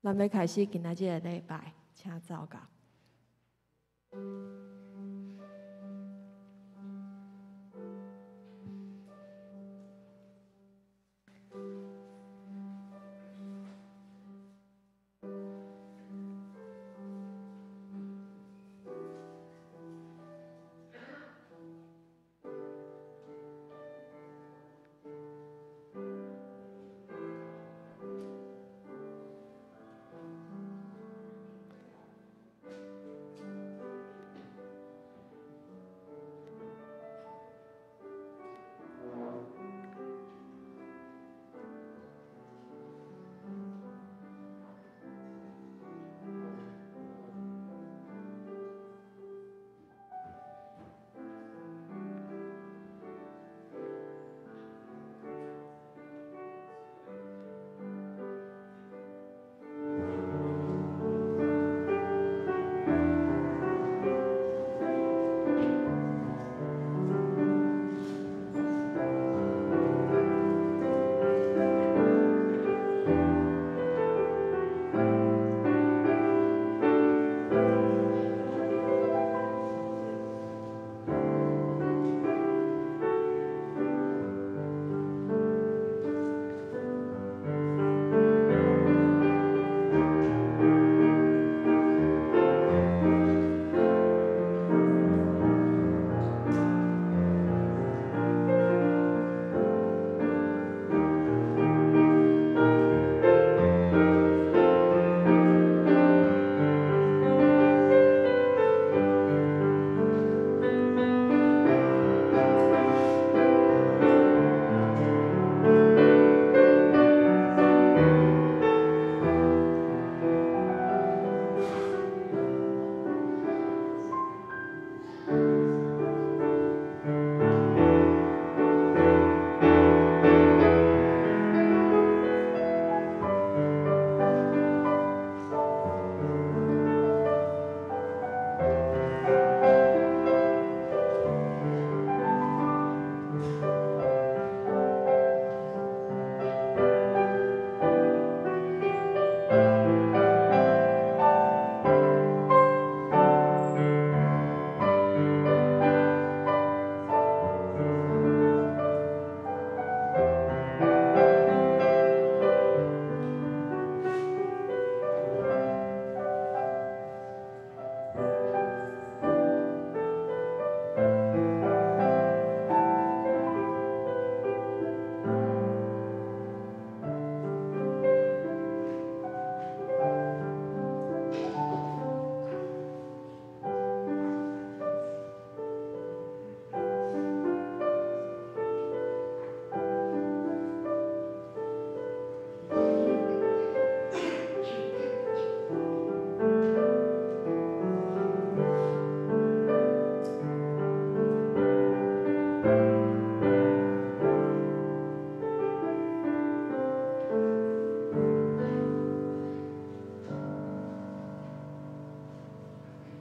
咱欲開始今仔日的禮拜，請禱告。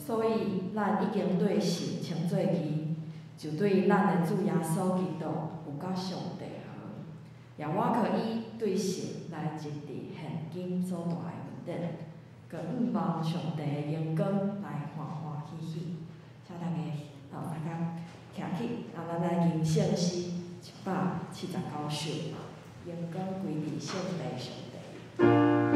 所以，咱已經對神稱做義，就對咱的主耶穌基督有佮上帝和，也倚靠伊對神來得著現今所大的恩典，閣向望上帝的榮光來歡歡喜喜。請大家哦，大家徛起，啊，咱來吟聖詩179首，榮光歸佇聖地上帝。 Thank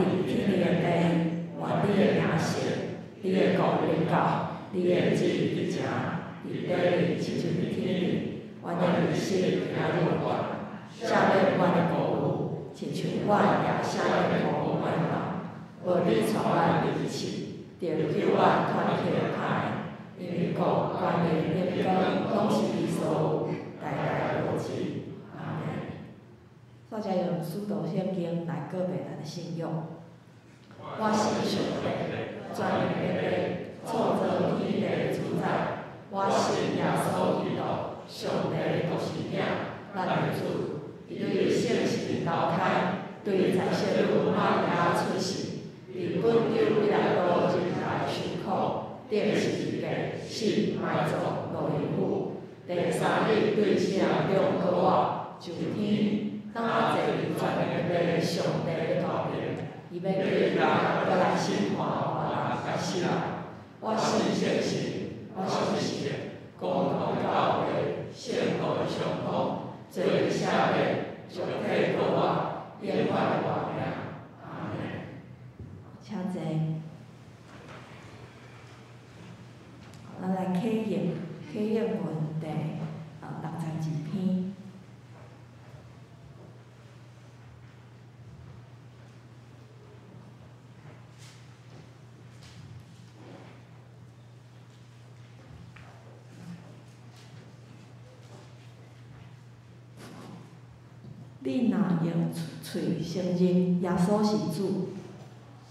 佇天裡的父，願你的名聖，你的國臨到，你的旨意佇行，佇地裡親像佇天裡。阮的日食今仔日還，赦免阮的辜負，親像阮也赦免辜負阮的人。無你帶阮入去試，著救阮脫去歹的。因為國、權力、榮光，攏是你所有，代代無止。阿們。煞才用使徒聖經來告白咱的信仰。我信上帝，全能的父，創造天地的主宰。我信耶穌基督，上帝的獨生囝，咱的主。伊對聖神投胎，對在聖女瑪利亞出世，佇本丟彼拉多人來受苦，釘十字架，死埋葬，落陰府。第三日對死人中復活，上天，當坐佇全能的上帝的大爿，伊欲對人閣來審判活人佮死人。我信聖神，我信聖公同教會，聖徒的相通，罪的赦免，肉體復活，永遠的活命。阿們。請坐。咱來啟應，啟應文第62篇。你若用喙承認耶穌是主，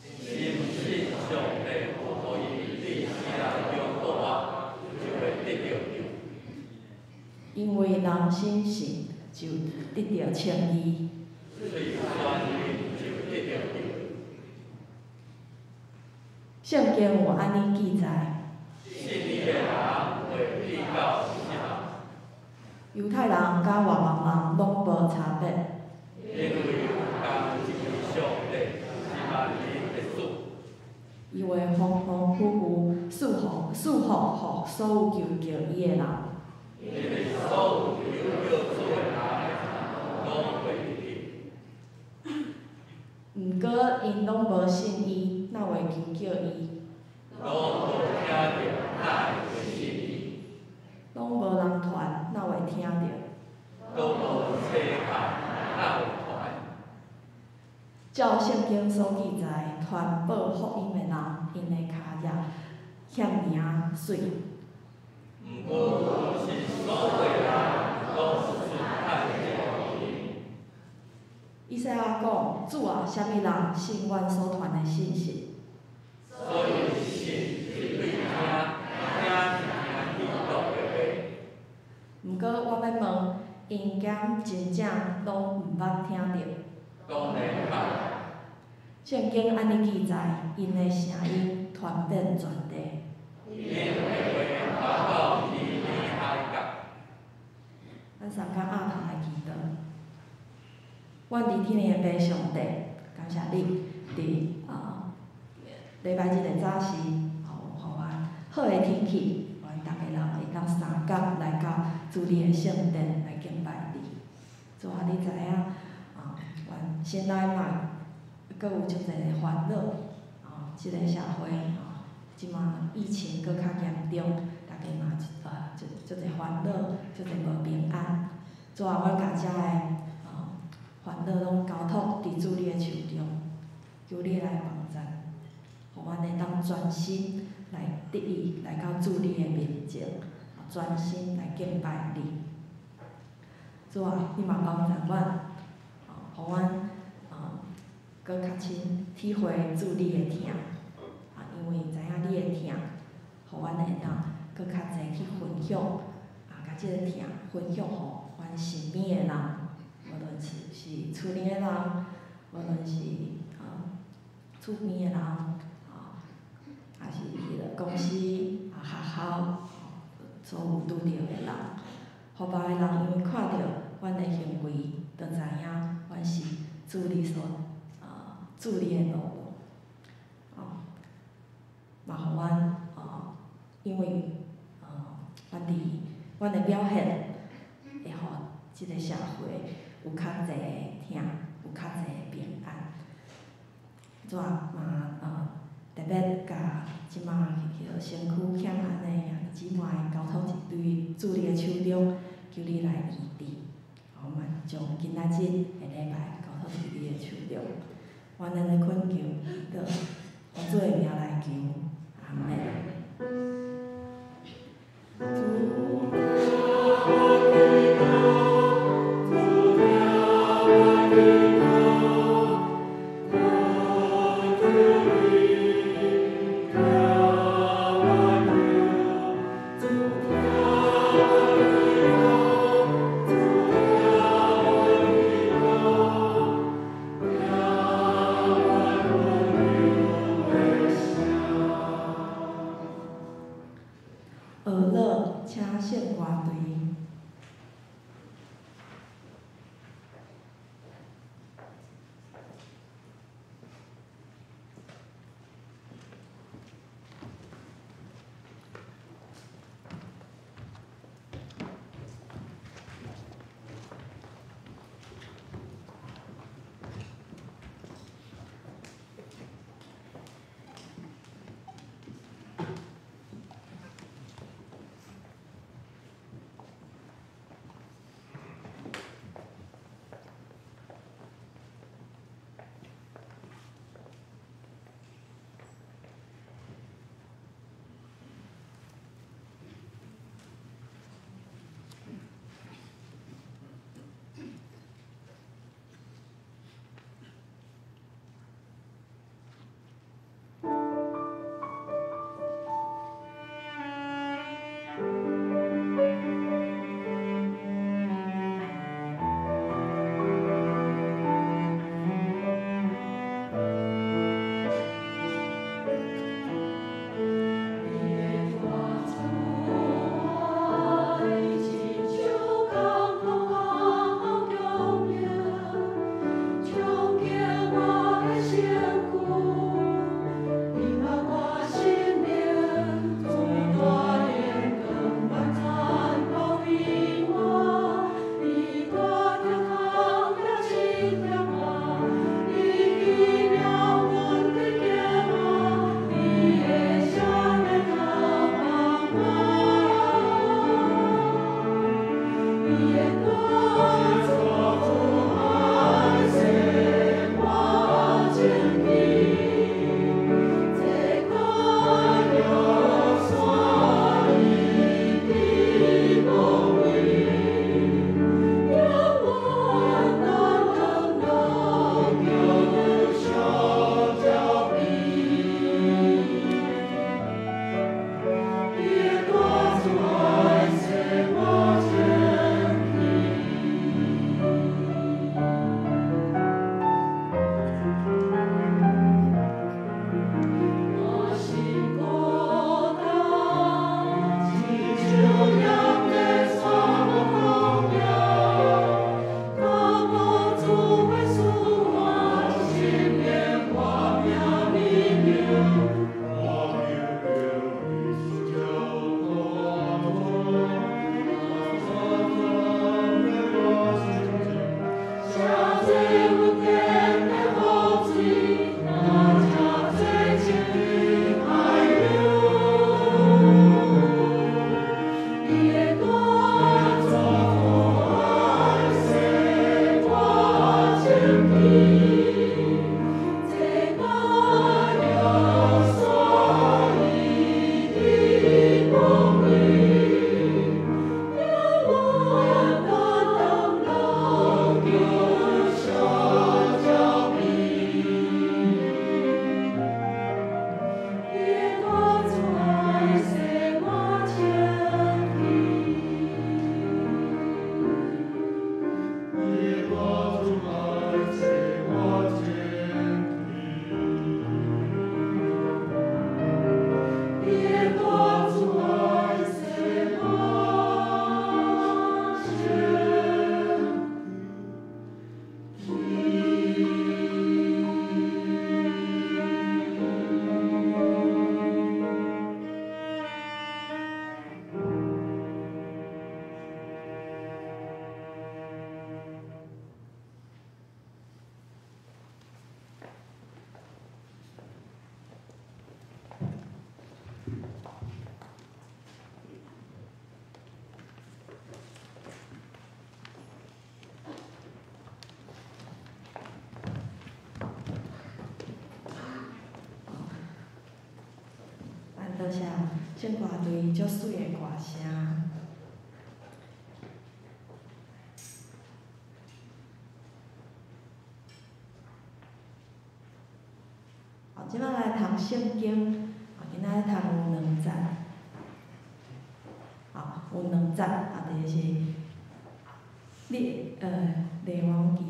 深信上帝予伊對死人中復活，就會得著救。因為人心信，就得著稱義。喙宣認就得著救。聖經有按呢記載。信伊的人會得到死亡。猶太人佮外邦人攏無差別。因為有仝一位上帝，是萬民的主。伊會豐豐富富賜福予所有求叫伊的人。因為所有求叫主的人，攏會得救。毋過𪜶攏無信伊，哪會求叫伊？攏無聽著，哪會信伊？攏無人傳，哪會聽著？閣無差遣，哪會傳？照聖經所記載，傳報福音的人，𪜶的跤跡遐爾仔媠。毋過，毋是所有的人攏順看這個福音。以賽亞講：主啊，啥物人信阮所傳的信息？所以信是對聽，聽是聽基督的話。毋過，我欲問，𪜶敢真正攏毋捌聽著？當然捌。聖經按呢記載，𪜶的聲音傳遍全地。𪜶的話達到天邊海角。咱三工阿頭來祈禱。阮佇天裡的父上帝，感謝你佇禮拜日的早時，予阮好的天氣，阮逐家人會當相共來到主你的聖殿來敬拜你。主啊，你知影，阮心內嘛閣有足濟的煩惱，這個社會這馬疫情閣較嚴重，逐家嘛足足濟煩惱，足濟無平安。主啊，阮共遮的煩惱攏交託佇主你的手中，求你來幫贊，予阮會當專心來得意來到主你的面前，專心來敬拜你。主啊，你嘛幫贊阮，予阮閣較深體會主你的疼，因為知影你的疼，予阮會當閣較濟去分享，共這個疼分享予阮身邊的人，無論是厝裡的人，無論是厝邊的人，抑是彼个公司、學校所有拄著的人，予別的人因為看著阮的行為，就知影阮是主你所主你的奴僕，嘛予阮因為阮佇阮的表現，會予這個社會有較濟的疼，有較濟的平安。主啊嘛特別共這馬彼个身軀欠安的兄弟姊妹交託佇對主你的手中，求你來醫治。我嘛將今仔日的禮拜交託佇你的手中，阮按呢懇求，祈禱，奉主的名來求，阿們。主聽我祈禱，主聽我祈禱，求你聽我求，主聽我祈禱，主聽我祈禱，聽我懇求的心。多謝聖歌隊足媠的歌聲。好，這擺來讀聖經，今仔日讀有兩節，好，有兩節，啊，第一是列列王記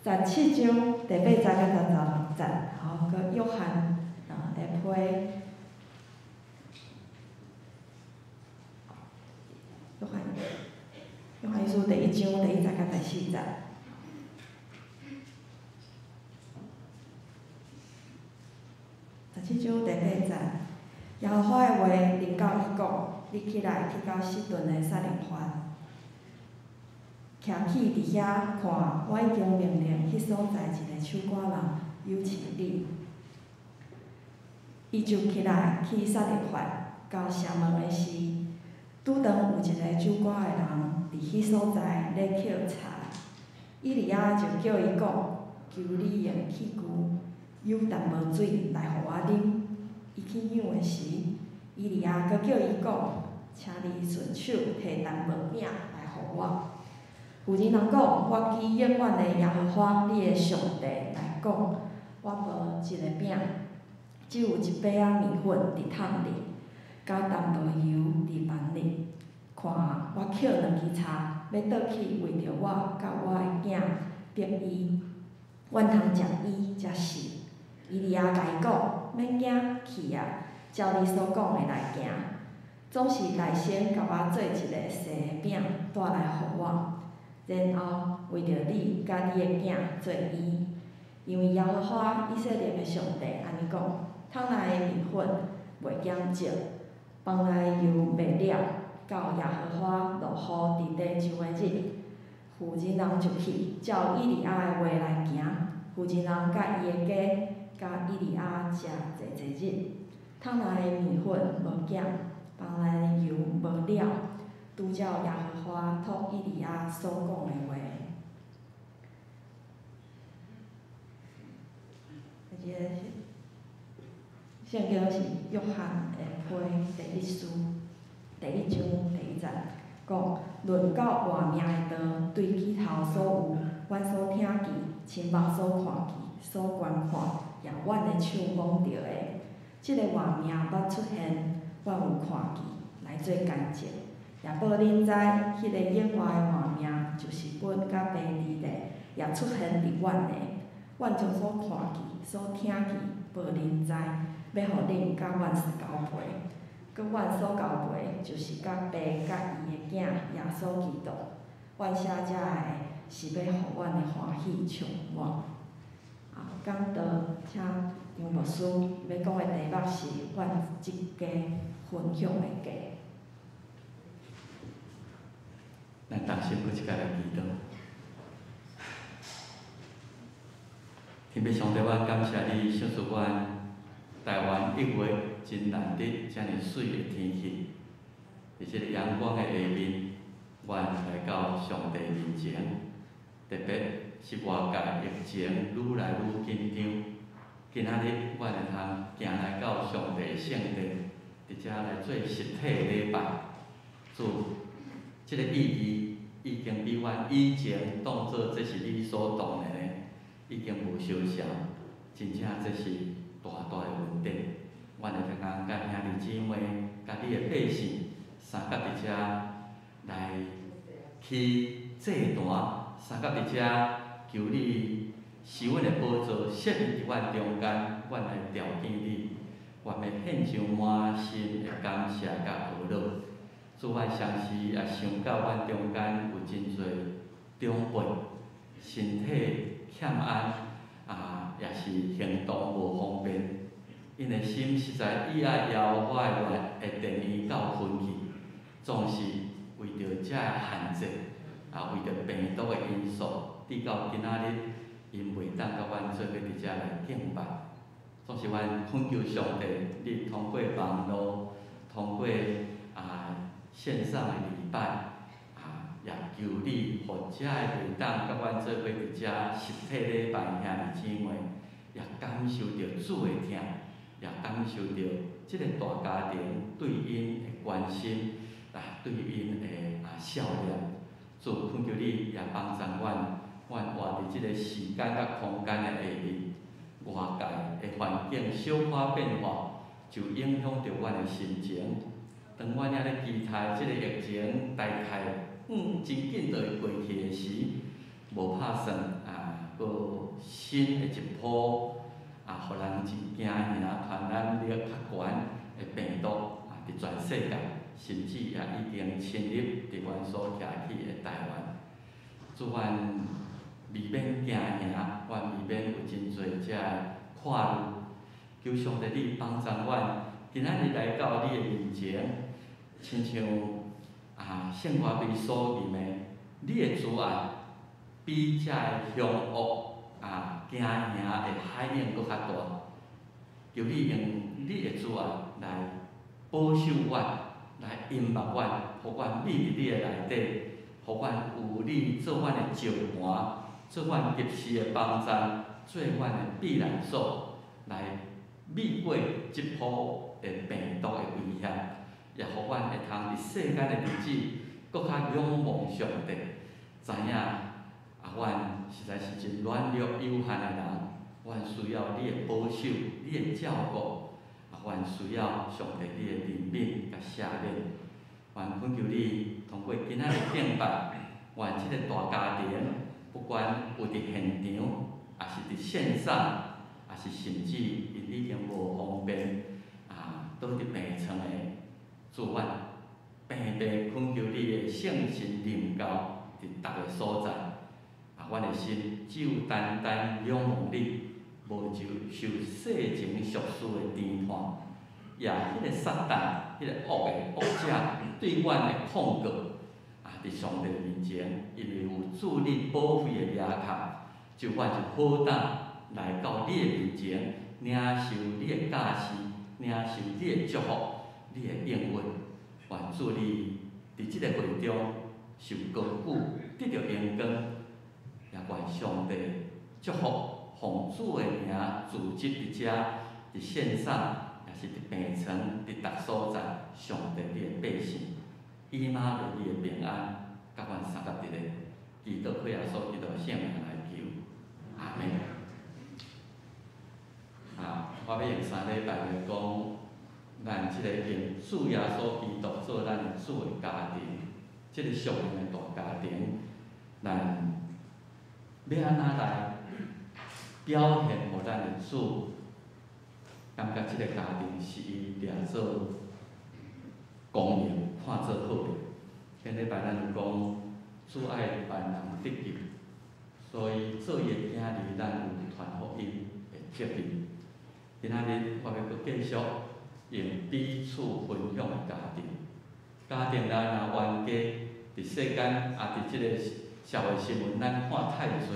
17章第八節到第十六節，吼，閣約翰的批，約翰一書第一章第一節到第四節。17章第八節，耶和華的話臨到伊講：你起來，去到西頓的撒勒法，徛起佇遐看，我已經命令彼所在一个守寡人幼飼你。伊就起來去撒勒法，到城門的時，拄當有一个守寡的人佇彼所在咧抾柴。以利亞就叫伊講：求你用器具舀淡薄水來予我啉。伊去舀的時，以利亞閣叫伊講：請你順手提淡薄餅來予我。婦人人講：我記永遠的耶和華你的上帝來講，我無一個餅，只有一塊仔麵粉佇桶裡，佮淡薄油佇盤裡。看，我抾兩支柴，欲倒去為著我佮我的囝逼伊，阮通食伊才死。以利亞共伊講：免驚，去啊，照你所講的來行。總是大先共我做一个細的餅帶來予我，然後為著你佮你的囝做伊。因為耶和華以色列的上帝按呢講：桶內的麵粉袂減少，房內的油袂了，到耶和華落雨佇地上的日。婦人人就去，照以利亞的話來行。婦人人佮伊的家，佮以利亞食濟濟日，桶內的麵粉無減，房內的油無了，拄照耶和華託以利亞所講的話。這个聖經是約翰的批第一書第一章第一節，講論到活命的道，對起頭所有，阮所聽見、親目所看見、所觀看，也阮的手摸著的，這个活命捌出現，阮有看見，來做見證。也報恁知，彼个永活的活命，就是本佮父佇的，也出現佇阮的。阮將所看見、所聽見，報恁知，欲予恁佮阮相交陪。閣阮所交陪，就是佮父佮伊的囝耶穌基督。阮寫這个是欲予阮的歡喜充滿。啊，講道，請張牧師欲講的題目是阮這家分享的家。咱同心閣一擺來祈禱。天父上帝，阮感謝你賞賜阮台灣一月真難得遮爾媠的天氣，佇這個陽光的下面，阮來到上帝面前，特別是外界疫情愈來愈緊張，今仔日阮會通行來到上帝聖殿，佇遮來做實體的禮拜。主，這個意義已經比阮以前當做這是理所當然的，已經無相像。真正這是大大的恩典。阮會通佮兄弟姊妹、佮你的百姓，相佮佇遮來起祭壇，相佮佇遮求你施阮的寶座，設立佇阮中間，阮來朝見你，願欲獻上滿心的感謝佮呵咾。主，阮相信也想到阮中間有真濟長輩身體欠安，啊，也是行動無方便，𪜶的心實在意愛耶和華的話的殿院到分去，總是為著這个限制，啊，為著病毒的因素，直到今仔日，𪜶袂當佮阮做伙佇遮來敬拜。總是阮懇求上帝，你通過網路，通過線上的禮拜，啊，也求你，予遮个袂當佮阮做伙佇遮實體禮拜兄弟姊妹，也感受著主的疼，也感受著這个大家庭對𪜶的關心，啊，對𪜶的孝念。主懇求你也幫助阮，阮活佇這个時間佮空間的下面，外界的環境小可變化，就影響著阮的心情。當阮猶咧期待這个疫情大概真緊就會過去的時，無拍算啊，閣新的一波啊，予人真驚嚇，傳染力較懸的病毒啊，佇全世界，甚至也已經侵入佇阮所徛起的台灣。主，阮未免驚嚇，阮未免有真濟這个顧慮。求上帝你幫助阮，今仔日來到你的面前，親像聖歌隊所吟的，你的慈愛比這个兇惡驚嚇的海湧閣較大。求你用你的慈愛來保守阮，來蔭佑阮，予阮覕佇你的內底，予阮有你做阮的石磐，做阮及時的幫助，做阮的避難所，來避過這波的病毒的威脅，也予阮會通佇世間的日子，閣較仰望上帝，知影阮實在是真軟弱有限的人，阮需要你的保守，你的照顧，阮需要上帝你的憐憫佮赦免。願懇求你通過今仔日敬拜，願這个大家庭，不管有佇現場，抑是佇線上，抑是甚至𪜶已經無方便，倒佇病床的，主，阮平平懇求你的聖神臨到佇逐个所在，阮的心只有單單仰望你，無就受世情俗事的牽絆，也彼个撒旦、彼个惡的惡者對阮的控告，佇上帝面前，因為有主你寶血的遮蓋，就阮就好膽來到你的面前，領受你的教示，領受你的祝福，你的應允。願主你佇這个會中受高舉，得著榮光，也願上帝祝福，奉主的名組織佇遮，佇線上，也是佇病床，佇逐所在，上帝你的百姓，以馬內利的平安，佮阮相佮佇咧，祈禱靠耶穌基督聖名來求，阿們。我欲用3禮拜來講，咱這个用主耶穌基督做咱的主的家庭，這个屬靈的大家庭，咱欲按怎來表現予咱的主，感覺這个家庭是伊掠做光榮，看做好的。頂禮拜咱有講，主愛萬人得救，所以做伊的囝兒，咱有傳福音的責任。今仔日我欲閣繼續用彼此分享的家庭，家庭咱若冤家，佇世間啊，佇這个社會新聞，咱看太濟，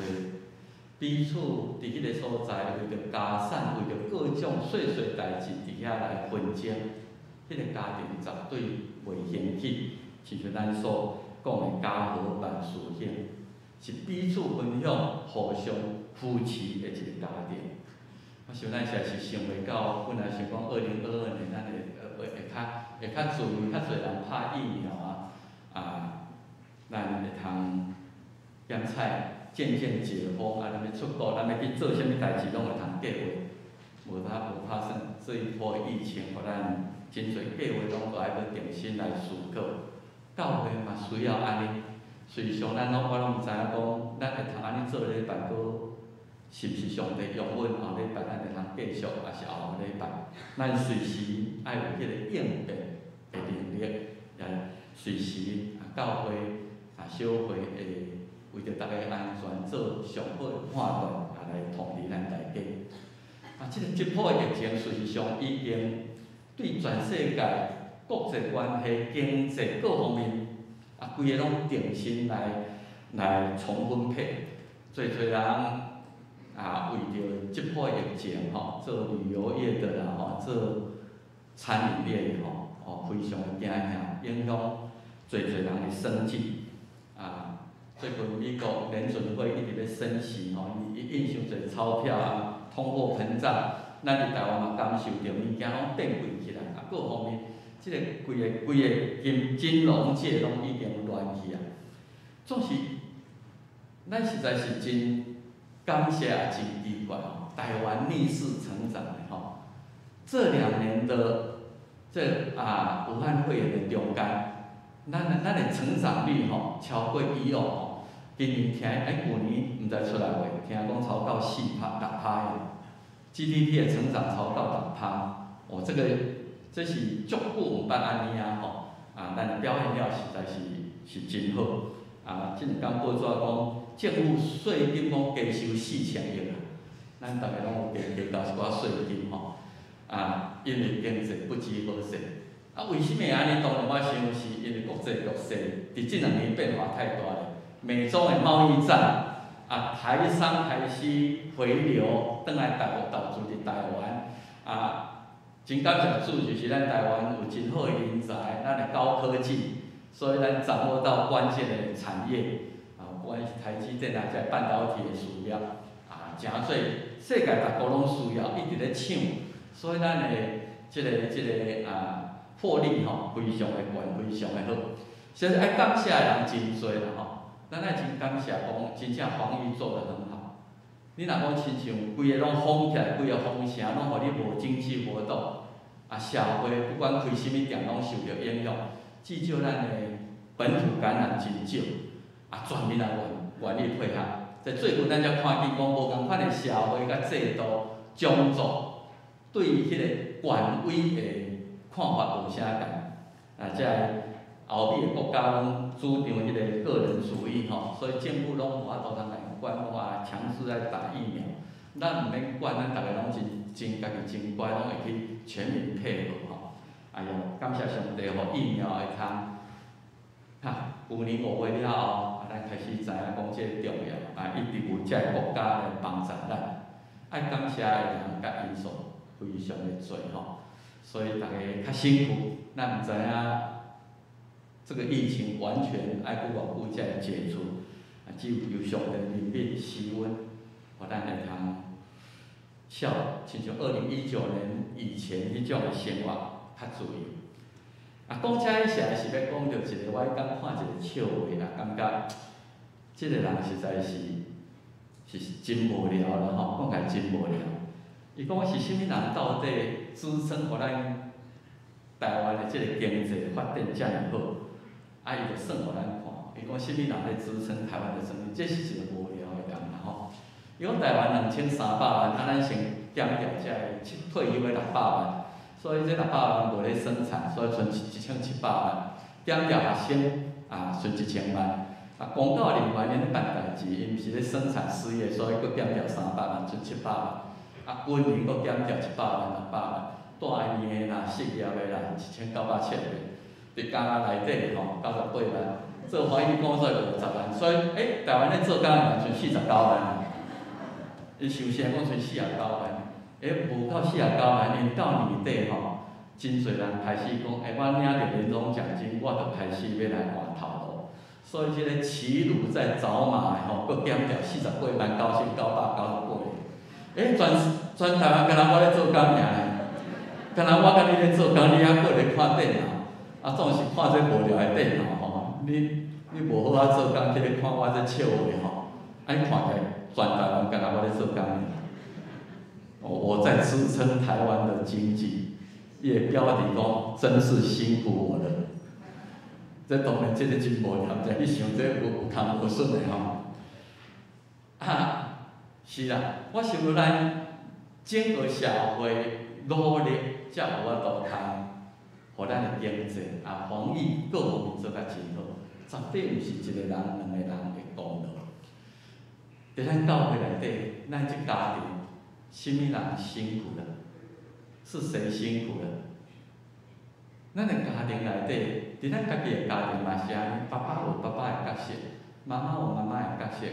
彼此佇彼个所在為著家產，為著各種細細代誌佇遐來紛爭，彼个家庭絕對袂興起。親像咱所講的家和萬事興，是彼此分享、互相扶持的一个家庭。我想咱實在是想袂到，本來想講2022年咱會較自由，較濟人拍疫苗啊，咱會通檢採漸漸解封，咱欲出國，咱欲去做啥物代誌，攏會通計劃。無他無拍算，這一波疫情，予咱真濟計劃攏閣愛閣重新來思考。教會嘛需要按呢，事實上咱攏我攏毋知影講，咱會通按呢做禮拜閣是毋是上帝容允後禮拜咱會通繼續，抑是後後禮拜？咱隨時愛有彼个應變的能力，也隨時教會小會會為著逐家安全做上好的判斷，來通知咱大家。這波疫情事實上已經對全世界國際關係、經濟各方面，規个攏重新來重分配。濟濟人為著這波疫情吼，做旅遊業的啦吼，做餐飲業的吼，非常的驚嚇，影響濟濟人的生計。最近美國聯準會一直咧升息吼，伊印傷濟鈔票啊，通貨膨脹，咱佇台灣嘛感受著物件攏變貴起來，啊，各方面，這个規个規个金金融界攏已經亂去啊。總是，咱實在是真感謝也真奇怪吼，台灣逆勢成長的吼。這2年的這啊武漢肺炎的中間，咱的成長率吼超過以往吼。今年聽欸，舊年毋知出來未？聽講超到4趴6趴的 GDP 的成長超到六趴，哦，這個這是足久毋捌按呢啊吼，啊，咱的表現了實在是是真好。啊，這兩工報紙講政府稅金講加收4000億啊，咱逐个攏有加加交一寡稅金吼，啊，因為經濟不知好勢。啊，為啥物按呢？當然我想是因為國際局勢佇這兩年變化太大了。美中的貿易戰，啊，台商開始回流，轉來大陸投資佇台灣，啊，真感謝主，就是咱台灣有真好的人才，咱的高科技，所以咱掌握到關鍵的產業，啊，不管是台積電啊，這半導體的事業，啊，誠濟世界各國攏需要，一直咧搶，所以咱的這個啊，獲利吼，非常的懸，非常的好，所以愛感謝的人真濟啦吼。咱愛真感謝講，真正防疫做得很好。你若講親像規个攏封起來，規个封城，攏予你無經濟活動，啊，社會不管開啥物店攏受著影響。至少咱的本土感染真少，啊，全民也願願意配合。在最近咱才看見講，無仝款的社會佮制度、種族對彼个權威的看法無啥仝，啊，這个歐美的國家攏主張彼个個人主義吼，所以政府攏無法度通來管講啊，強制來打疫苗。咱毋免管，咱逐个攏真真家己真乖，攏會去全民配合吼。哎呀，感謝上帝，予疫苗會通，哈，舊年5月了後，啊，咱開始知影講這个重要，啊，一直有這个國家來幫助咱。愛感謝的人佮因素非常的濟吼，所以逐个較辛苦，咱毋知影。這個疫情完全愛閣偌久才會解除，啊，只有求上帝憐憫施恩，予咱會通笑，親像2019年以前彼種的生活較自由。啊，講遮一些是欲講著一個，我彼工看一個笑話啦，感覺這個人實在是是真無聊啦吼，講起來真無聊。伊講是啥物人到底支撐予咱台灣的這個經濟發展遮爾好？啊，伊就算予咱看，伊講啥物人咧支撐台灣的生意？這是一個無聊的人啦吼。伊講台灣2300萬，啊，咱先減掉這个七退休的600萬，所以這六百萬無咧生產，所以賰1700萬。減掉學生啊，賰1000萬。啊，公教人員𪜶咧辦代誌，𪜶毋是咧生產事業，所以閣減掉300萬，賰700萬。啊，軍人閣減掉100萬、600萬，大醫的啦、失業的啦，1970萬。佇工仔內底吼，98萬，做防疫工作50萬，所以欸，台灣咧做工的人賰49萬。伊想啥講賰49萬，欸，無夠四十九萬，因為到年底吼，真濟人開始講，欸，我領著年終獎金，我就開始欲來換頭路。所以這个騎驢在找馬的吼，閣減掉48萬9998個。欸，全全台灣敢若我咧做工爾呢，敢若我佮你咧做工，你猶閣咧看電腦。啊，總是看這無聊的電腦吼，你你無好好做工，去咧看我這笑話吼，按呢看起來全台灣敢若我咧做工爾。我在支撐台灣的經濟，伊的標題講真是辛苦我了。這當然這個真無聊，才去想這有有空無筍的吼。啊，是啦，我想欲咱整個社會努力，才有法度通，予咱的經濟啊、防疫各方面做甲真好，絕對毋是一個人、兩個人的功勞。佇咱教會內底，咱這家庭，啥物人辛苦了？是誰辛苦了？咱的家庭內底，佇咱家己的家庭嘛是按呢，爸爸有爸爸的角色，媽媽有媽媽的角色，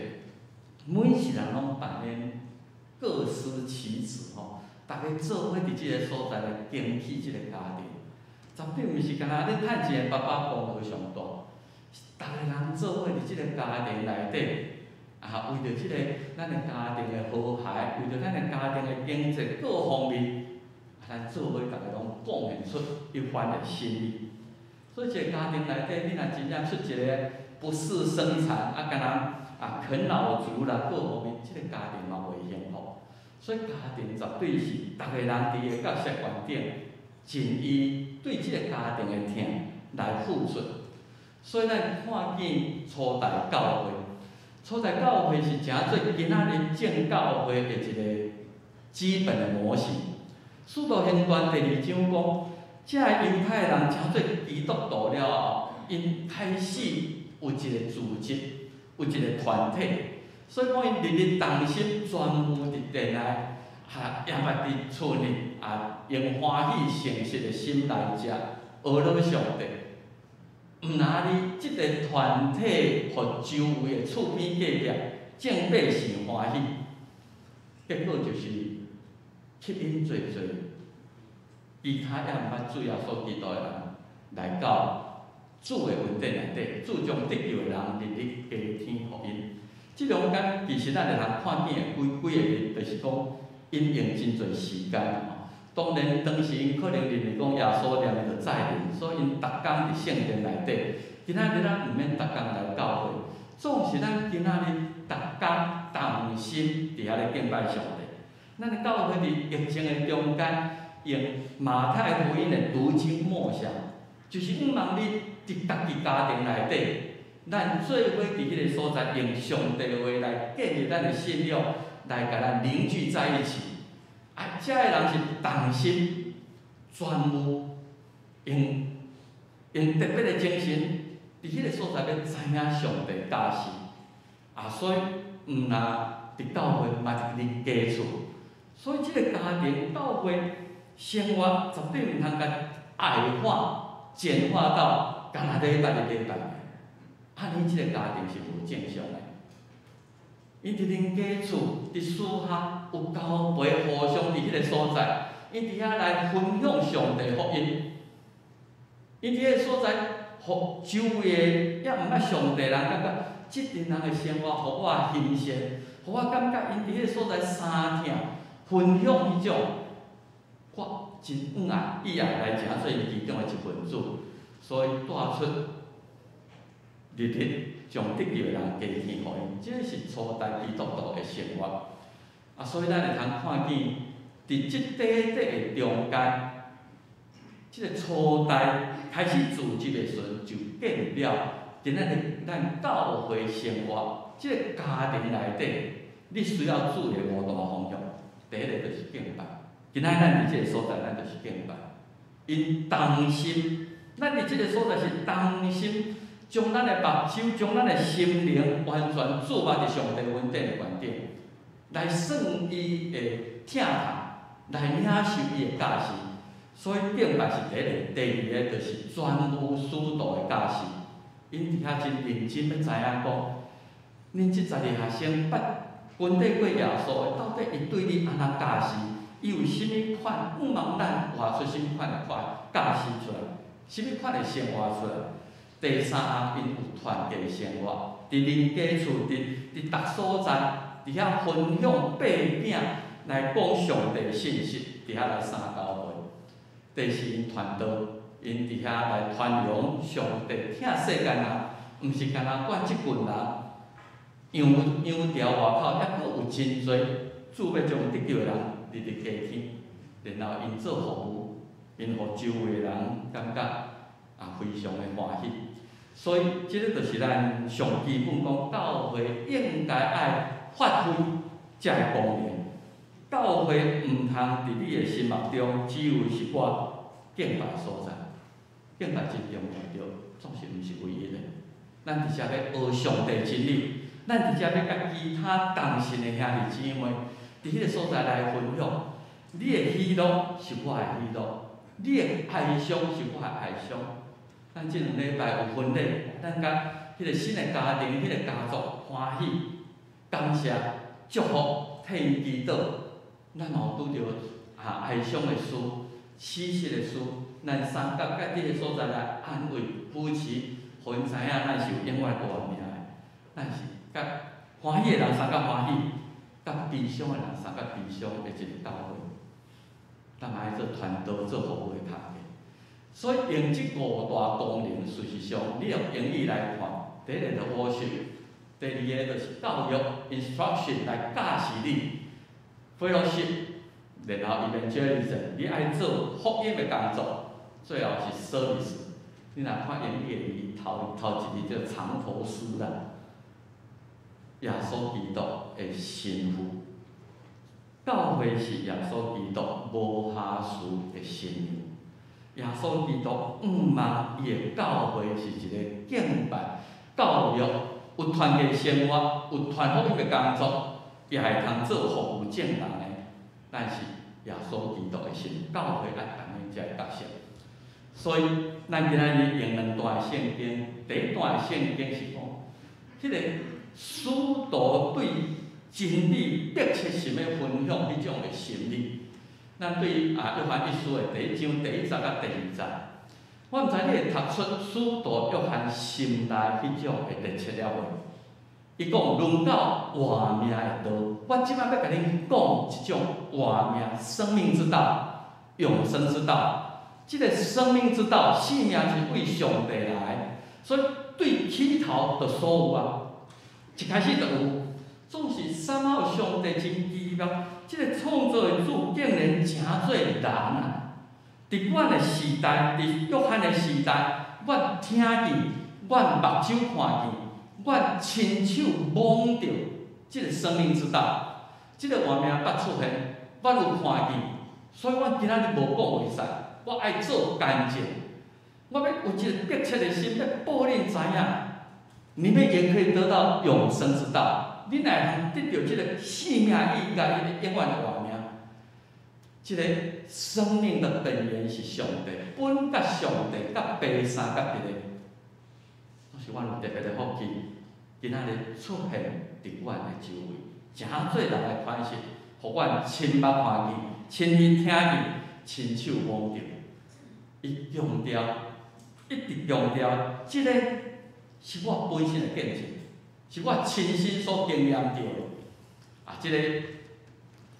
每一人攏扮演各司其職吼，逐家做伙佇這个所在來經營這個家庭。絕對毋是干焦咧趁錢的爸爸功勞上大，是逐个人做伙佇這个家庭內底，啊，為著這个咱咱的家庭的和諧，為著咱的家庭的經濟各方面，咱做伙逐个攏貢獻出一番的心力。所以一个家庭內底，你若真正出一个不事生產，干焦啃老族啦，各方面，這個家庭嘛袂幸福。所以家庭絕對是逐个人佇伊的角色觀點，盡伊對這個家庭的疼來付出。所以咱看見初代教會，初代教會是誠做今仔日正教會的一個基本的模型。使徒行傳第二章講，這个猶太人成做基督徒了後，𪜶開始有一個組織，有一個團體，所以講𪜶日日同心專務佇殿內，也捌佇厝內用歡喜誠實的心來食，呵咾上帝。毋若你這个團體予周圍的厝邊隔壁眾百姓歡喜，結果就是吸引濟濟其他猶毋捌主耶穌基督的人來到主的恩典內底，主將得救的人日日加添予𪜶。這中間其實咱會通看見的幾幾个字，就是講𪜶用真濟時間吼。當然，當時𪜶可能認為講耶穌念伊就再臨，所以𪜶逐工佇聖殿內底。今仔日咱毋免逐工來教會，總是咱今仔日逐工同心佇遐咧敬拜上帝。咱的教會佇疫情的中間，用馬太福音的讀經默想，就是向望你佇家己家庭內底，咱做伙佇彼個所在，用上帝話來建立咱的信仰，來共咱凝聚在一起。這个人是同心專務，用特別的精神，佇彼個所在欲知影上帝教示。所以毋若佇教會，嘛佇恁家厝。所以這个家庭教會生活絕對毋通共矮化、簡化到干焦禮拜日禮拜。按呢，這个家庭是無正常的。𪜶佇恁家厝、佇私下有交陪互相佇彼个所在，𪜶佇遐來分享上帝福音。𪜶佇彼個所在，予周圍的猶毋捌上帝人感覺，這陣人的生活予我新鮮，予我感覺𪜶佇彼個所在相疼、分享彼種，我真向愛、意愛來成做其中的一份子，所以帶出日日將得救的人加添予𪜶，這是初代基督徒的生活。所以咱會通看見，佇這短短的中間，這个初代開始組織的時陣，就建立了今仔日咱教會生活，這个家庭內底，你需要注意的五大方向。第一个就是敬拜。今仔咱佇這个所在，咱就是敬拜。𪜶同心，咱佇這个所在是同心，將咱的目睭、將咱的心靈完全注目佇上帝恩典的觀點，來算伊的疼痛，來領受伊的教示。所以敬拜是第一个，第二个就是專務使徒的教示。𪜶佇遐真認真欲知影講，恁這12學生捌跟綴過耶穌的，到底伊對你按怎教示？伊有啥物款？向望咱活出啥物款的教示出來？啥物款的生活出來？第三項，𪜶有團契生活，佇恁家厝，佇逐所在，佇遐分享擘餅來講上帝信息，佇遐來相交陪。第四，𪜶傳道，𪜶佇遐來傳揚上帝疼世間人，毋是干焦管這群人，羊羊牢外口，猶閣有真濟主欲將得救的人日日加添，然後𪜶做服務，𪜶予周圍的人感覺非常的歡喜。所以，這个就是咱上基本講，教會應該愛發揮這个功能。教會毋通佇你的心目中只有一寡敬拜所在，敬拜真重要，對，總是毋是唯一的。咱佇遮欲學上帝真理，咱佇遮欲佮其他同信的兄弟姊妹，佇彼个所在來分享。你的喜樂是我的喜樂，你的哀傷是我的哀傷。咱這兩禮拜有婚禮，咱佮彼个新的家庭、彼个家族歡喜、感謝、祝福、替𪜶祈禱。咱嘛有拄著哀傷的事、喜事的事，咱相佮佮佇个所在來安慰、扶持，予𪜶知影咱是有永遠活命的。咱是佮歡喜的人相佮歡喜，佮悲傷的人相佮悲傷的一个教會，咱嘛愛做傳道、做服務的工課。所以用這五大功能，事實上，你用英語來看，第一個就 worship，第二个就是教育 instruction 來教示你，fellowship，然後 evangelism，你愛做福音的工作，最後是 service。你若看英語的頭頭一字叫藏頭詩啦，耶穌基督的新婦，教會是耶穌基督無瑕疵的新娘。耶穌基督向望伊的教會是一个敬拜、教育、有團契生活、有傳福音的工作，也會通做服務眾人的。咱是耶穌基督的新，教會愛扮演這个角色。所以，咱今仔日用兩段聖經，第一段聖經是講，彼个使徒對真理迫切想欲分享彼種的心理。咱對約翰一書的第一章第一節佮第二節，我毋知你會讀出使徒約翰心內彼種的熱切了無？伊講論到活命的道，我這擺欲共恁講一種活命生命之道、永生之道。這个生命之道，生命是對上帝來，所以對起頭就所有啊，一開始就有。總是啥物上帝真奇妙，這个創造的主竟然成做人啊！佇阮的時代，佇約翰的時代，阮聽見，阮目睭看見，阮親手摸著這个生命之道，這个活命捌出現，阮有看見，所以阮今仔日無講會使，我愛做見證，我欲有一个迫切的心，欲報恁知影，你們也可以得到永生之道。恁若會通得著這个生命以外彼个永遠的活命，這个生命的本源是上帝，本佮上帝佮父相佮佇咧，總是阮有特別的福氣，今仔日出現佇阮的周圍，誠濟人的款式，予阮親目看見、親耳聽見、親手摸著。伊強調，一直強調，這个是我本身的見證。是我親身所經驗著的，啊，這个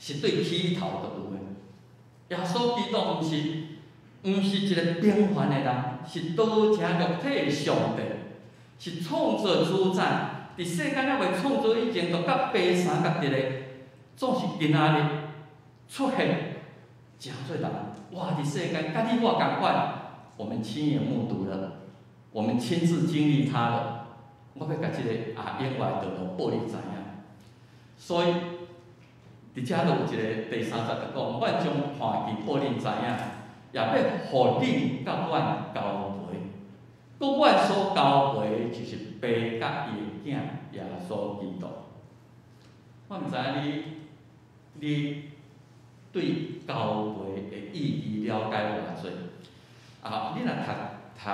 是對起頭就有的。耶穌基督毋是一个平凡的人，是道成肉體的上帝，是創造主宰。佇世間猶未創造以前，就佮父相佮佇咧，總是今仔日出現，誠濟人活佇世間，佮你我仝款，我們親眼目睹了，我們親自經歷他了。我欲共這个永遠道路報你知影，所以佇遮就有一个第三節就講，阮將看見報恁知影，也欲予恁佮阮交陪。閣阮所交陪就是父佮伊的囝耶穌基督。我毋知影你對交陪的意義了解偌濟？啊，你若讀讀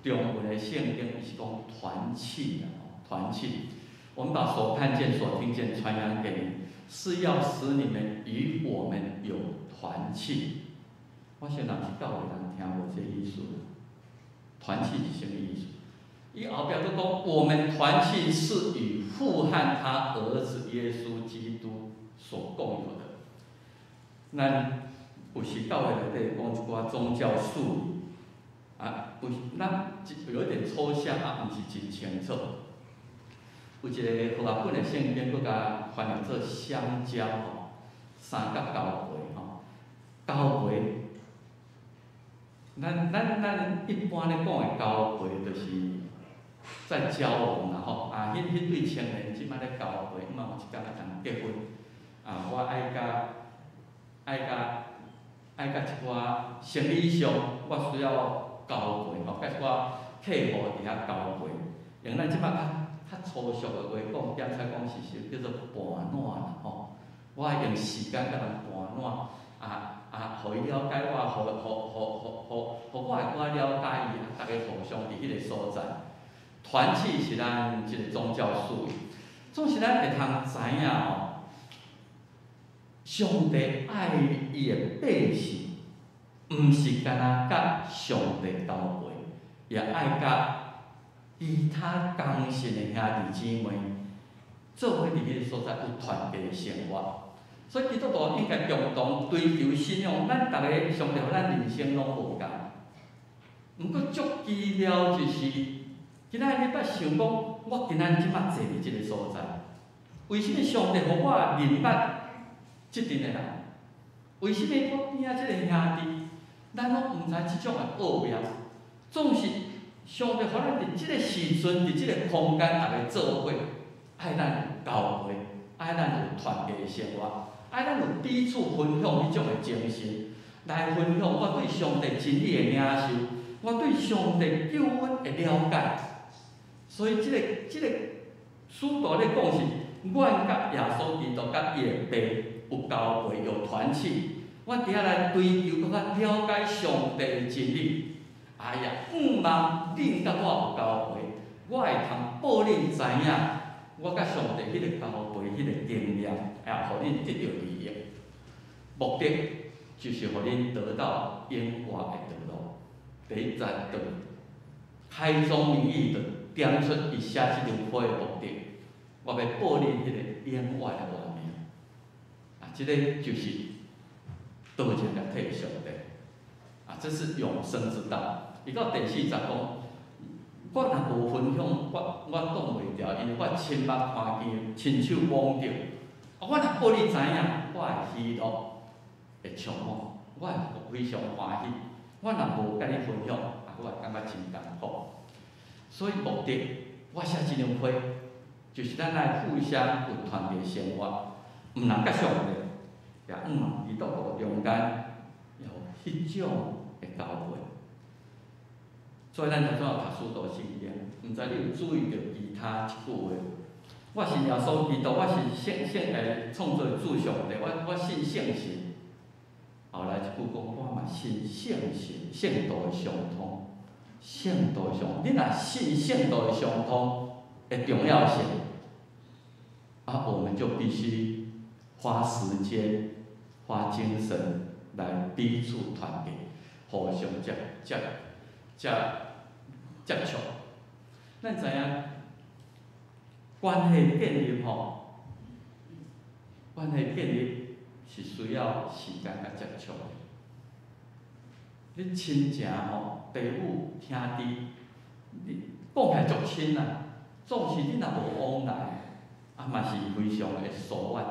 中文的聖經，伊是講團契啦，團契。我們把所看見、所聽見傳揚給你，是要使你們與我們有團契。我相信是教會人聽無這意思。團契是啥物意思？伊後壁閣講，我們團契是與父和他兒子耶穌基督所共有的。咱有時教會內底講一寡宗教術語，啊，有咱有一點抽象啊，毋是真清楚。有一个和合本的聖經，閣共翻譯做相交吼，相佮交陪吼，交陪。咱一般咧講的交陪，就是在交往啦吼。啊，彼對青年這擺咧交陪，嘛有一工會通結婚。啊，我愛佮一寡生理上，我需要交陪吼，佮一寡客戶佇遐交陪。用咱這擺較粗俗的話講，減出講是叫做盤撋啦吼。我愛用時間佮人盤撋，予伊了解我，予我會閣較了解伊，逐家互相佇彼个所在。團契是咱這个宗教術語，總是咱會通知影吼，上帝愛伊的百姓，毋是干焦佮上帝交陪，也愛佮其他同信的兄弟姊妹做伙佇彼个所在有團契的生活。所以基督徒應該共同追求信仰，咱逐个上帝予咱人生攏無仝。毋過足奇妙就是，今仔日你捌想講，我今仔日這擺坐佇這个所在，為啥物上帝予我認捌這陣的人？為啥物我邊仔這個兄弟，咱攏毋知這種的奧妙？總是上帝予咱佇這個時陣，佇這個空間，逐个做伙，愛咱有交陪，愛咱有團契的生活，愛咱有彼此分享彼種的精神，來分享我對上帝真理的領受，我對上帝救恩的了解。所以這個使徒咧講是，阮佮耶穌基督佮伊的爸有交陪，有團契。阮佇遐來追求，閣較了解上帝的真理。哎呀，向望恁佮我有交陪，我會通報恁知影，我佮上帝彼个交陪，彼个經驗，也予恁得著利益。目的就是予恁得到永活的道路。第一節就開宗明義就點出伊寫這張批的目的，我欲報恁彼个永活的活命。啊，這个就是道成肉體的上帝。啊，這是永生之道。伊到第四節講，我若無分享，我擋袂牢，因為我親目看見，親手摸著。啊，我若報你知影，我的喜樂會充滿，我會非常歡喜。我若無佮你分享，啊，我會感覺真艱苦。所以目的，我寫這張批，就是咱來互相有團契生活，毋但佮上帝，也向望基督徒中間有彼種的交陪。所以咱頭先有讀使徒信經，毋知你有注意著其他一句話？我信耶穌基督，我是聖聖創造主上帝，我信聖神。後來一句講，我嘛信聖神，聖徒的相通，聖徒的相，你若信聖徒的相通的重要性，啊，我們就必須花時間、花精神來彼此團結，互相接接接接觸。咱知影關係建立吼，關係建立是需要時間佮接觸的。你親情吼，爸母兄弟，你講起來足親啊，總是你若無往來，啊嘛是非常的疏遠。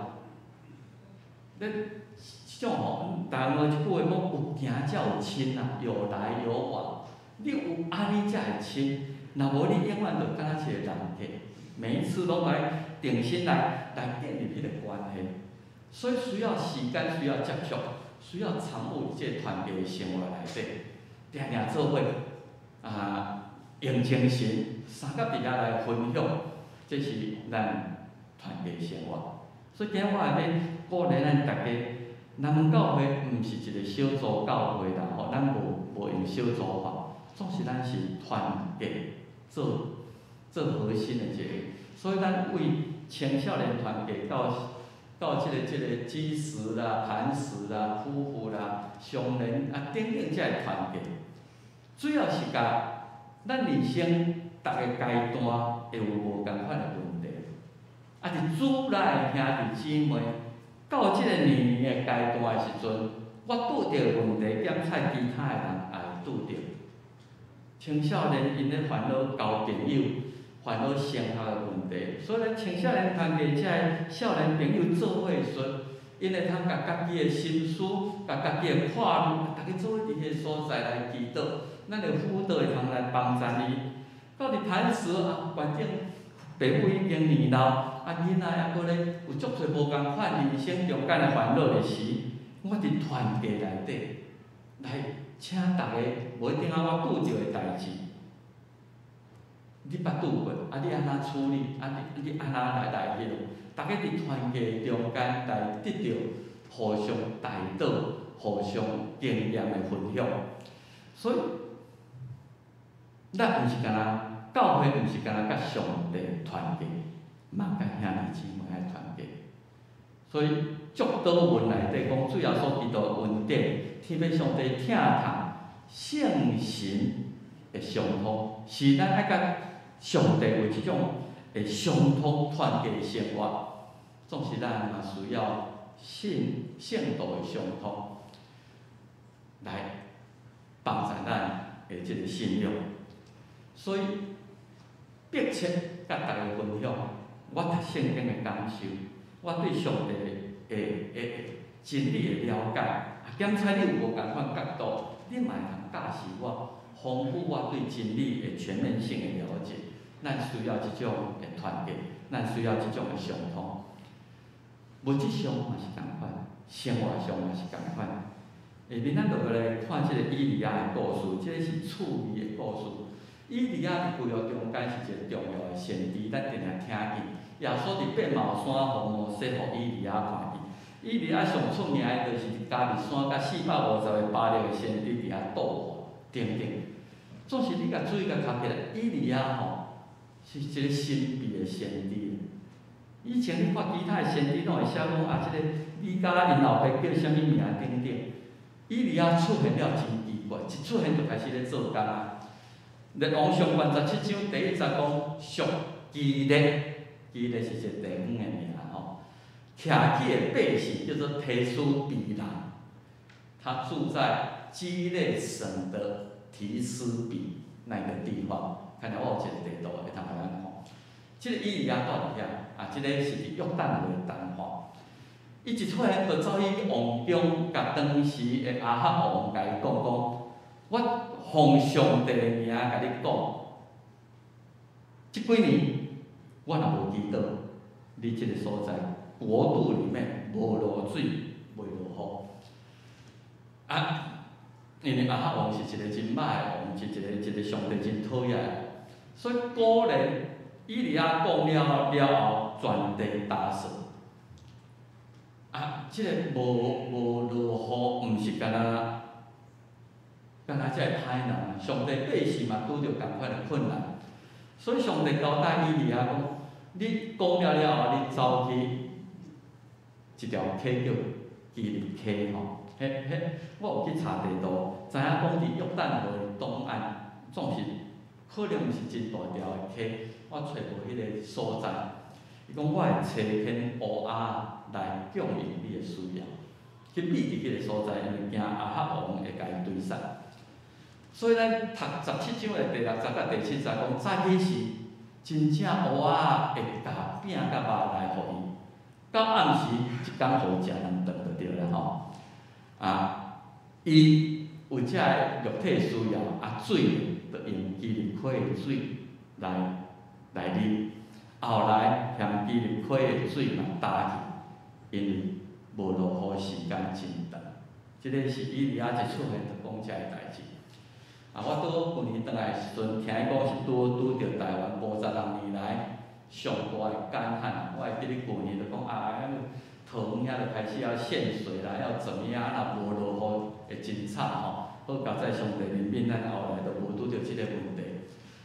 你這種吼，台灣話一句話講，有行才有親啊，有來有往。你有按呢才會親，若無你永遠就敢若一個人客，每一次攏愛重新來建立彼個關係。所以需要時間，需要接觸，需要參與這個團契的生活內底，定定做伙啊，用精神，相佮佇遐來分享，這是咱團契生活。所以今日我會欲鼓勵咱逐家，南門教會毋是一個小組教會啦，吼，咱無用小組法，總是咱是團契做核心的一個，所以咱為青少年團契到這個基石啦、磐石啦、夫婦啦、相連啊等等這个團契，主要是共咱人生逐个階段會有無仝款的問題，啊，佇主內兄弟姊妹到這個年齡的階段的時陣，我拄著問題，減菜其他的人也會拄著。青少年𪜶咧煩惱交朋友、煩惱升學的問題，所以咱青少年團契這个少年朋友做伙的時陣，𪜶會通共家己的心思、共家己的看慮，逐家做伙佇彼個所在來祈禱，咱的輔導會通來幫助伊。到佇磐石啊，反正爸母已經年老，啊囡仔猶閣咧有足濟無仝款人生中間的煩惱的時，我佇團契內底來請逐家，無一定啊我拄著的代誌，你捌拄過，啊你按怎處理？啊你按怎來彼落？逐家佇團契中間來得著互相代禱、互相經驗的分享。所以，咱毋是干焦教會，毋是干焦佮上帝團契，嘛佮兄弟姊妹愛團契。所以，祝禱文內底講，主耶穌基督的恩典，天父上帝疼痛，聖神的相通，是咱愛佮上帝有這種的相通團結的生活，總是咱嘛需要信聖徒的相通來幫助咱的這个信仰。所以，迫切佮逐家分享我讀聖經的感受，我對上帝的的真理的了解。啊，檢採你有無仝款角度，你嘛會通教示我，豐富我對真理的全面性的了解。咱需要這種的團結，咱需要這種的相通。物質上嘛是仝款，生活上嘛是仝款。下面咱就來看這個以利亞的故事，這個是趣味的故事。以利亞佇舊約中間是一個重要的先知，咱定定聽見耶穌佇變帽山予摩西予以利亞看見。以利亞上出名的就是佇迦密山佮450個巴力的先知佇遐鬥法等等。總是你共注意共看起來，以利亞吼是一個神秘的先知。以前你看其他的先知攏會寫講啊，這個米迦𪜶老爸叫啥物名等等。以利亞出現了真奇怪，一出現就開始咧做工啊。列王上卷17章第一節講，屬基列，基列是一個地方的名吼。徛起的百姓叫做提斯比人，他住在基列省的提斯比那個地方。看來我有一個地圖會通予咱看。這個以利亞住佇遐，啊，這個是佇約旦河的東岸。伊一出現，就走去王宮，共當時的亞哈王共伊講講，我奉上帝的名共你講，這幾年我若無祈禱，你這個所在國度裡面無落水，袂落雨。啊，因為亞哈王是一個真歹的王，是一個上帝真討厭的王，所以果然以利亞講了了後，全地焦燥。啊，這個無落雨，毋是干焦干焦這个歹人，上帝百姓嘛拄著仝款的困難，所以上帝交代以利亞講：你講了了後，你走去一條溪叫基立溪吼，彼彼我有去查地圖，知影講佇約旦河的東岸，總是可能毋是真大條的溪，我揣無彼个所在。伊講我會差遣烏鴉來供應你的需要，去避佇彼个所在，因為驚亞哈王會共伊追殺。所以咱讀十七章的第六節佮第七節講，早起時真正烏鴉會共餅佮肉來予伊，到暗時一工予伊食兩頓就對啦吼。啊，伊有這个肉體需要，啊水就用基立溪的水來來啉。後來嫌基立溪的水嘛焦去，因為無落雨時間真長。這个是以利亞一出現就講這个代誌。啊，我拄舊年轉來的時陣，聽伊講是拄拄著台灣56年來上大的乾旱。我會記得舊年就講啊，桃園遐就開始要限水啦，要怎麼樣？啊，若無落雨會真慘吼。好佳哉上帝憐憫咱，後來就無拄著這个問題。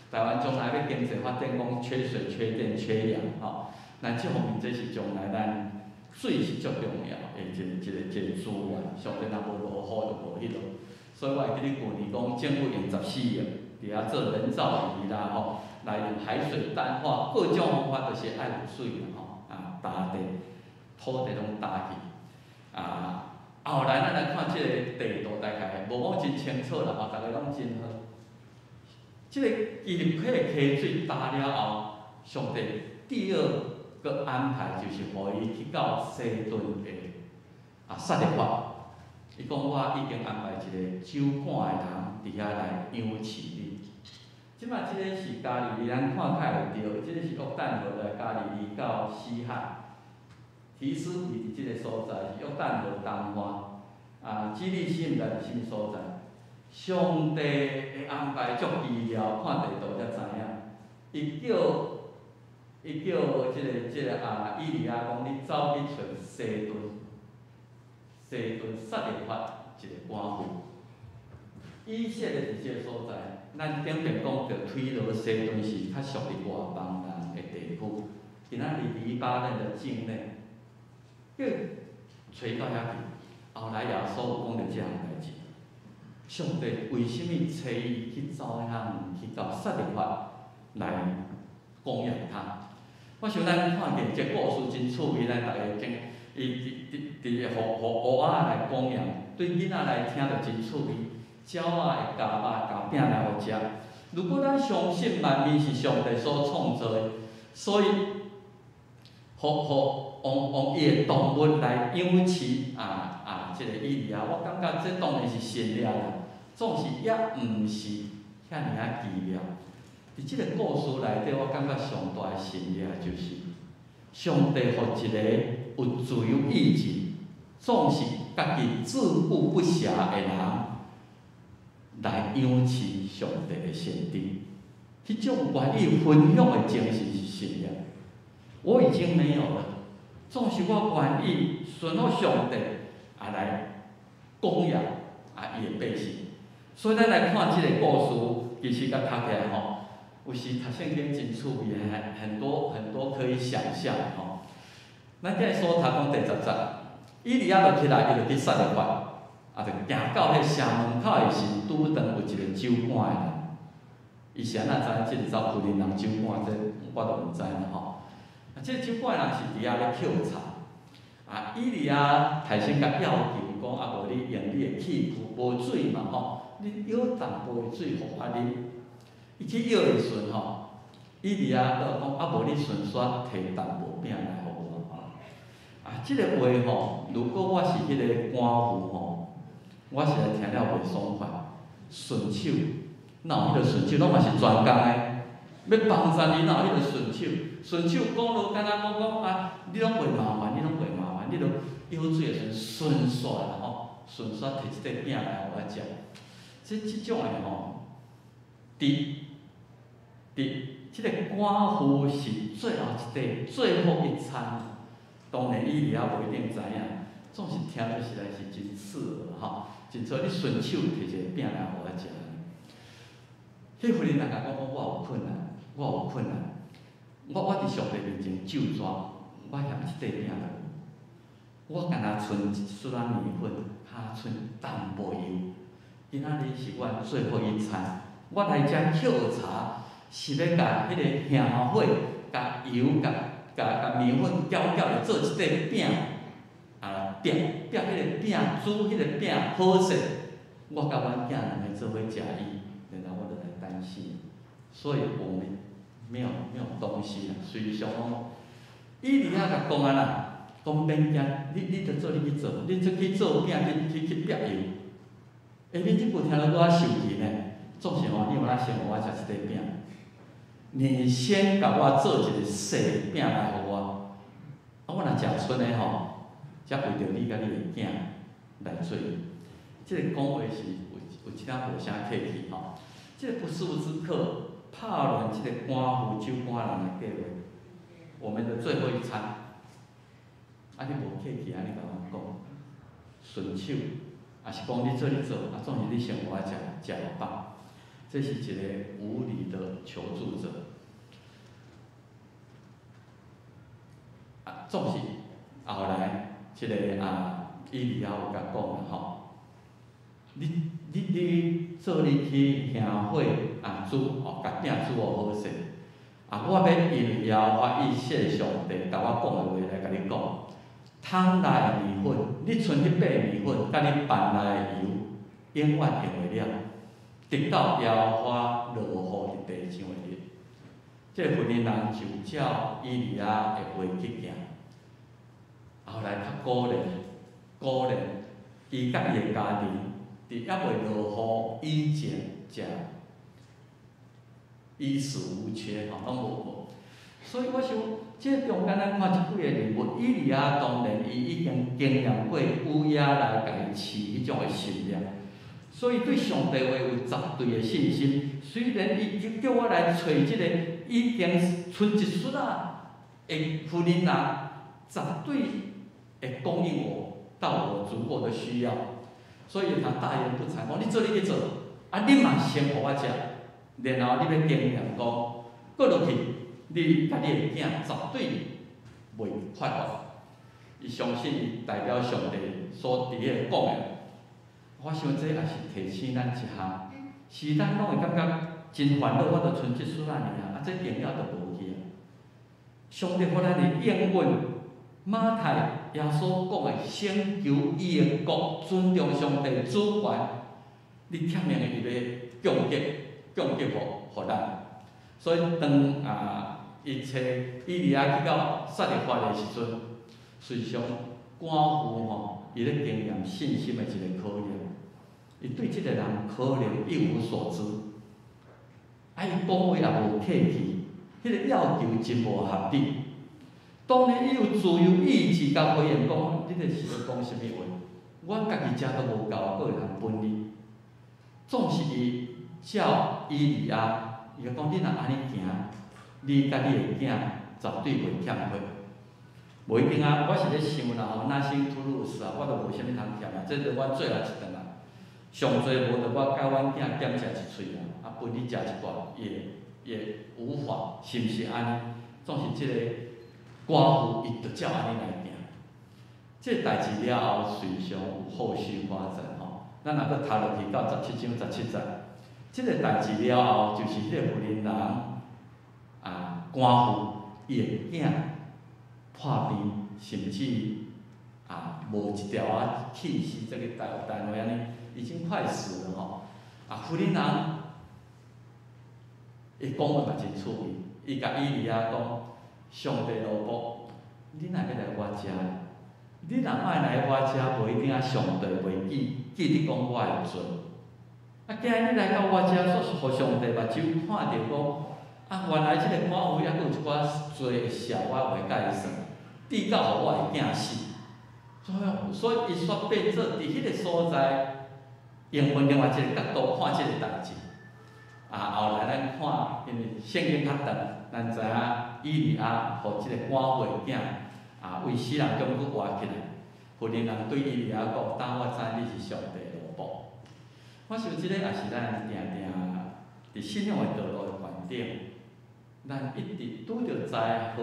台灣將來欲經濟發展，講缺水、缺電、缺糧吼。咱這方面這是將來咱水是足重要的一個資源。上帝若無落雨就無彼落。所以我會記得舊年講政府用14億佇遐做人造魚啦吼，來用海水淡化，各種方法就是愛有水啦吼，啊，焦地土地攏焦去。啊，後來咱來看這個地圖，大概無講真清楚啦吼，逐家攏真好。這個基立溪的溪水焦了後，上帝第二個安排就是予伊去到西頓的啊撒勒法。伊講我已經安排一個酒館的人佇遐來養飼你。這擺這个是加利利，咱看較會著，這个是約旦河來加利利到死海。提斯比佇這个所在是約旦河東岸，啊，基利心毋知佇啥物所在。上帝的安排足奇妙，看地圖才知影。伊叫這个啊以利亞講，你走去揣西頓，西頓撒勒法一个寡婦。以色列佇這个所在，咱頂邊講著推羅西頓是較屬佇外邦人的地區，今仔日黎巴嫩的境內，叫揣到遐去。後來耶穌有講著這項代誌。上帝為啥物差伊去走遐遠，去到撒勒法來供養他？我想咱看見這故事真趣味，咱逐家真伊佇佇佇予予烏仔來供養，對囡仔來聽著真趣味。鳥仔會咬肉，咬餅來予食。如果咱相信萬物是上帝所創造的，所以予予用用伊的動物來養飼啊啊！這個以利亞，我感覺這當然是神蹟啦，總是也毋是遐爾仔奇妙。佇這個故事內底，我感覺上大的神蹟就是，上帝予一個有自由意志、總是家己自顧不暇的人來養飼上帝的先知。彼種願意分享的精神是神蹟。我已經沒有了，總是我願意順服上帝啊來供養啊伊的百姓。所以咱來看這個故事，其實共讀起來吼，有時讀聖經真趣味，很多很多可以想象吼。咱今日所讀講第十節，以利亞就起來，伊就去撒勒法，啊，就行到彼城門口的時，拄著有一個酒館的人。伊是按怎知這個走婦人人酒館？這我就毋知啦吼。啊，這個酒館的人是佇遐咧抾柴。啊，以利亞頭先共要求講，啊，無你用你的器具，無水嘛吼，你舀淡薄的水予我啉。伊去舀的時陣吼，以利亞閣講，啊，無你順紲提淡薄餅來予我。啊，這個話吼，如果我是彼個官婦吼，我實在聽了袂爽快。順手，哪有彼個順手，攏嘛是專工的，欲幫贊伊哪有彼個順手？順手講落，敢若講講啊，你攏袂麻煩，你攏袂麻煩，你著舀水的時陣順紲啦吼，順紲提一塊餅來予我食。這這種的吼，佇佇這個寡婦是最後一塊，最後一餐。當然，以利亞無一定知影，總是聽著實在是真刺耳吼，真刺耳。你順手提一个餅來予我食。彼婦人人共講講，我有困難，我有困難，我我佇上帝面前咒詛，我嫌這塊餅都無，我干焦賰一撮仔麵粉，較賰淡薄油。今仔日是阮最後一餐，我來遮抾柴，是欲共彼个香火、共油、共共共麵粉攪攪來做一塊餅，啊，煏煏彼个餅，煮彼个餅好勢。我佮阮囝兩个做伙食伊，然後我就來擔心，所以我們沒有沒有東西啦，隨常攏。以利亞共講按怎，講免驚，你你著做你去做，你做去做餅，去去去煏油。下面這句聽了我生氣呢，總是吼，你有哪先予我食一塊餅？你先共我做一個細餅來予我，啊，我若食賰的吼，才為著你佮你的囝來做。這个講話是有有一點無啥客氣吼。這個不速之客，拍亂這個寡婦酒館人的計劃，我們的最後一餐。啊，你無客氣按呢共我講，順手，抑是講你做你做，啊，總是你先予我食食飽。這是一個無理的求助者。啊，總是後來，這个啊，以利亞有共講啦吼，你你你做你去香火啊煮哦，共餅煮予好勢。啊，我欲應耶和華以色列上帝共我講的話來共你講，桶內的麵粉，你賰彼塊麵粉，佮你爿內的油，永遠用袂了，直到耶和華落雨佇地上的日。這個婦人人就照以利亞的話去行。後來較果然，果然，伊佮伊的家庭佇猶未落雨以前，食衣食無缺，吼，攏無無。所以我想，這中間咱看這幾个人物，以利亞當然伊已經經驗過烏鴉來共伊飼彼種的神蹟，所以對上帝話有絕對的信心。雖然伊伊叫我來揣這個已經賰一撮仔的婦人人，絕對會供應我到我足夠的需要。所以伊大言不慚講：你做你去做，啊，你嘛先予我食，然後你欲經驗講，閣落去，你佮你的囝絕對袂缺乏。伊相信伊代表上帝所佇咧講的。我想這也是提醒咱一項，是咱攏會感覺真煩惱，我著賰這撮仔爾，啊，這營養都無去啊。上帝予咱的應允，馬太耶穌講的先求伊的國，尊重上帝主權，你欠命的伊欲供給，供給予咱。所以當伊揣以利亞去到撒勒法的時陣，隨常寡婦吼，伊咧經驗信心的一個考驗。伊對這個人可能一無所知，伊講話也無客氣，彼個要求真無合理。當然，伊有自由意志共回應講，你這是咧講啥物話？阮家己食都無夠，閣會通分你？總是伊照以利亞，伊就講你若按呢行，你佮你的囝絕對袂欠缺。無一定啊，我是咧想啦吼，nothing to lose 啊，我都無啥物通欠啊，這就阮最後一頓啊。上濟無就我佮阮囝減食一喙啊，分你食一寡，也無妨，是毋是按呢？總是這個寡婦，伊就照按呢來行。這個代誌了後，隨常有後續發展吼。咱若閣讀落去到17章17節，這個代誌了後，就是彼個婦人寡婦伊的囝破病，甚至無一條仔氣息，這個台灣話按呢，已經快死了吼。婦人伊講話嘛真趣味，伊共以利亞講：上帝奴僕，你若欲來我遮，你若愛來我遮，無一定啊，上帝袂記得講我的罪。今日你來到我遮，煞予上帝目睭看著講，原來這個寡婦猶閣有一寡罪會潲我會共伊算，直到予我的囝死。所以伊煞變做佇彼個所在，用另外一個角度看這個代誌。後來咱看，因為聖經較長，咱知影以利亞予這個寡婦的囝為死人中閣活起來。婦人人對以利亞講：當我知你是上帝奴僕。我想這個也是咱定定佇信仰的道路的觀點，咱一直拄著災禍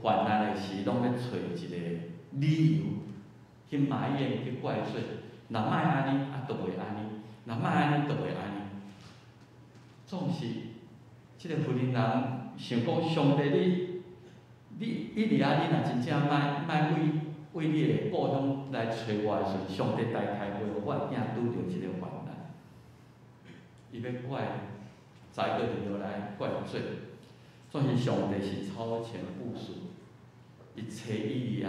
患難的時，攏欲揣一個理由去埋怨、去怪罪。若莫按呢，就袂按呢；若莫按呢，就袂按呢。總是這個婦人人想講，上帝你，你以利亞，你若真正莫莫為你的故鄉來揣我的時陣，上帝大開袂予我的囝拄著這個患難。伊欲怪，找一個理由來怪罪。總是上帝是超前部署，伊揣以利亞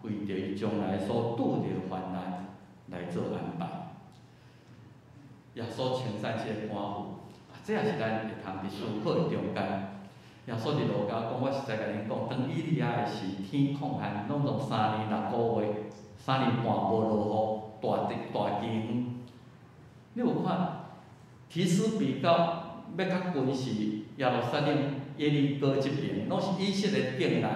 為著伊將來所拄著的患難來做安排。耶穌稱讚這個寡婦，這也是咱會通佇思考的中間。耶穌佇路加講，我實在共恁講，當以利亞的時，天曠旱，攏總3年6個月，3年半無落雨，大地大饑荒。你有看？提斯比到欲較近是耶路撒冷耶利哥這邊，攏是以色列境內。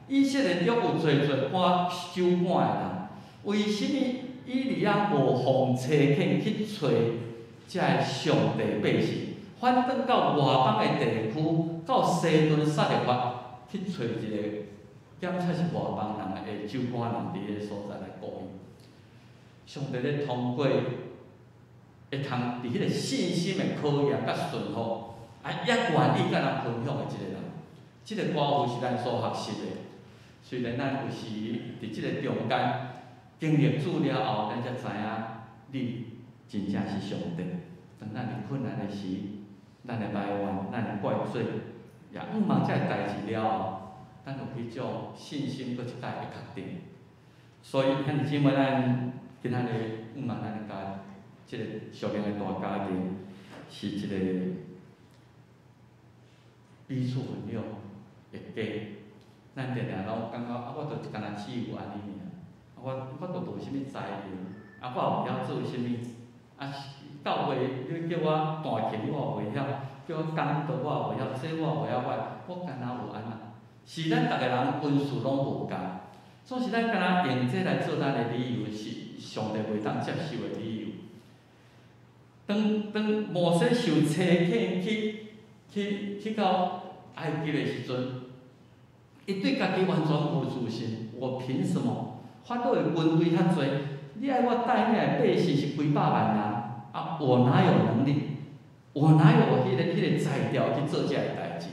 以色列中有濟濟趕酒趕的人，為啥物以利亞無奉差遣去揣這个上帝百姓，反轉到外邦的地區，到西頓撒勒法去揣一個檢測是外邦人的酒趕人佇彼个所在來顧伊？上帝咧通過會通佇彼個信心的考驗佮順服，也願意佮人分享的這個人，這個寡婦是咱所學習的。雖然咱有時佇這個中間經歷主了後，咱才知影你真正是上帝。當咱佇困難的時，咱會埋怨，咱會怪罪，也向望這个代誌了後，咱有彼種信心，閣一擺會確定。所以，兄弟姊妹，咱今仔日向望咱的家，這個屬靈的大家庭，是一個彼此分享的家。咱定定攏感覺我就干焦只有按呢爾，我就無啥物才能，我也毋曉做啥物，教會你叫我彈琴我也袂曉，叫我講道我也袂曉，這我也袂曉，我敢若有按怎？是咱逐个人恩賜攏無仝，總是咱敢若用這來做咱的理由，是上帝袂當接受的理由。當摩西受差遣去到埃及的時陣，伊對家己完全無自信，我憑什麼？法老的軍隊遐濟，你愛我帶領的百姓是幾百萬人，我哪有能力？我哪有彼個才調去做這个代誌？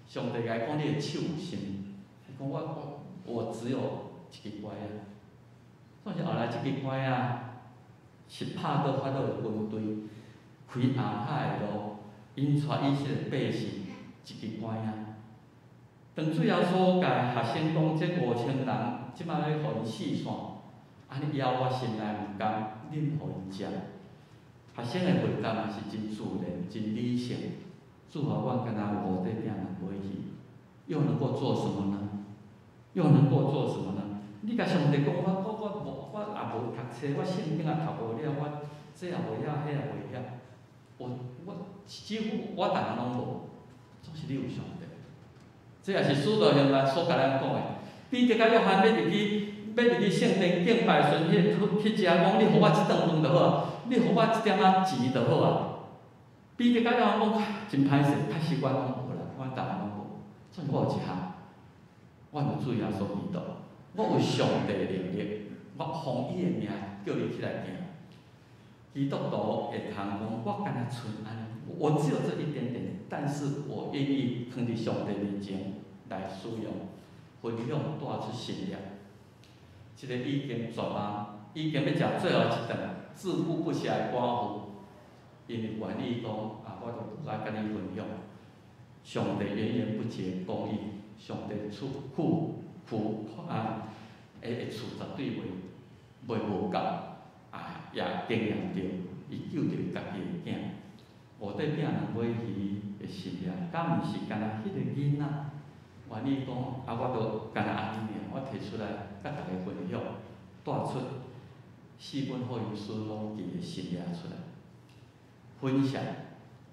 上帝共伊講，你的手有啥物？伊講講我只有一支拐仔，總是後來這支拐仔是拍倒法老的軍隊，開紅海的路，𪜶帶以色列百姓一支拐仔。當主耶穌共學生講，這5000人這擺欲予𪜶四散，按呢枵我心內毋甘，恁予𪜶食。學生的回答嘛是真自然、真理性。主啊，阮敢若有五塊餅兩尾魚，又能夠做什麼呢？又能夠做什麼呢？你共上帝講，我無，我也無讀冊，我聖經也讀無了，我這也袂曉，彼也袂曉，我幾乎我逐項攏無，總是你有上帝。這也是使徒行傳所共咱講的。彼得佮約翰欲入去聖殿敬拜時陣，彼個乞食講：你予我一頓飯就好啊，你予我一點仔錢就好啊。彼得佮約翰講真歹勢，確實阮攏無啦，阮逐項攏無。總是我有一項，我有主耶穌基督，我有上帝能力，我奉伊的名叫你起來行。基督徒會通講，我敢若賰按呢，我只有這一點點，但是我願意囥佇上帝面前來使用，分享帶出神力。這個已經絕望，已經欲食最後一頓，自顧不暇的寡婦，𪜶會願意講啊，我就來佮你分享。上帝源源不絕供應，上帝出庫庫啊，會厝絕對袂無夠，啊，也經驗著，伊救著家己的囝。五塊餅兩尾魚的神力，敢毋是干焦彼個囡仔願意講啊，我都干焦按呢爾，我提出來佮大家分享，帶出四本福音書攏記的神力出來，分享，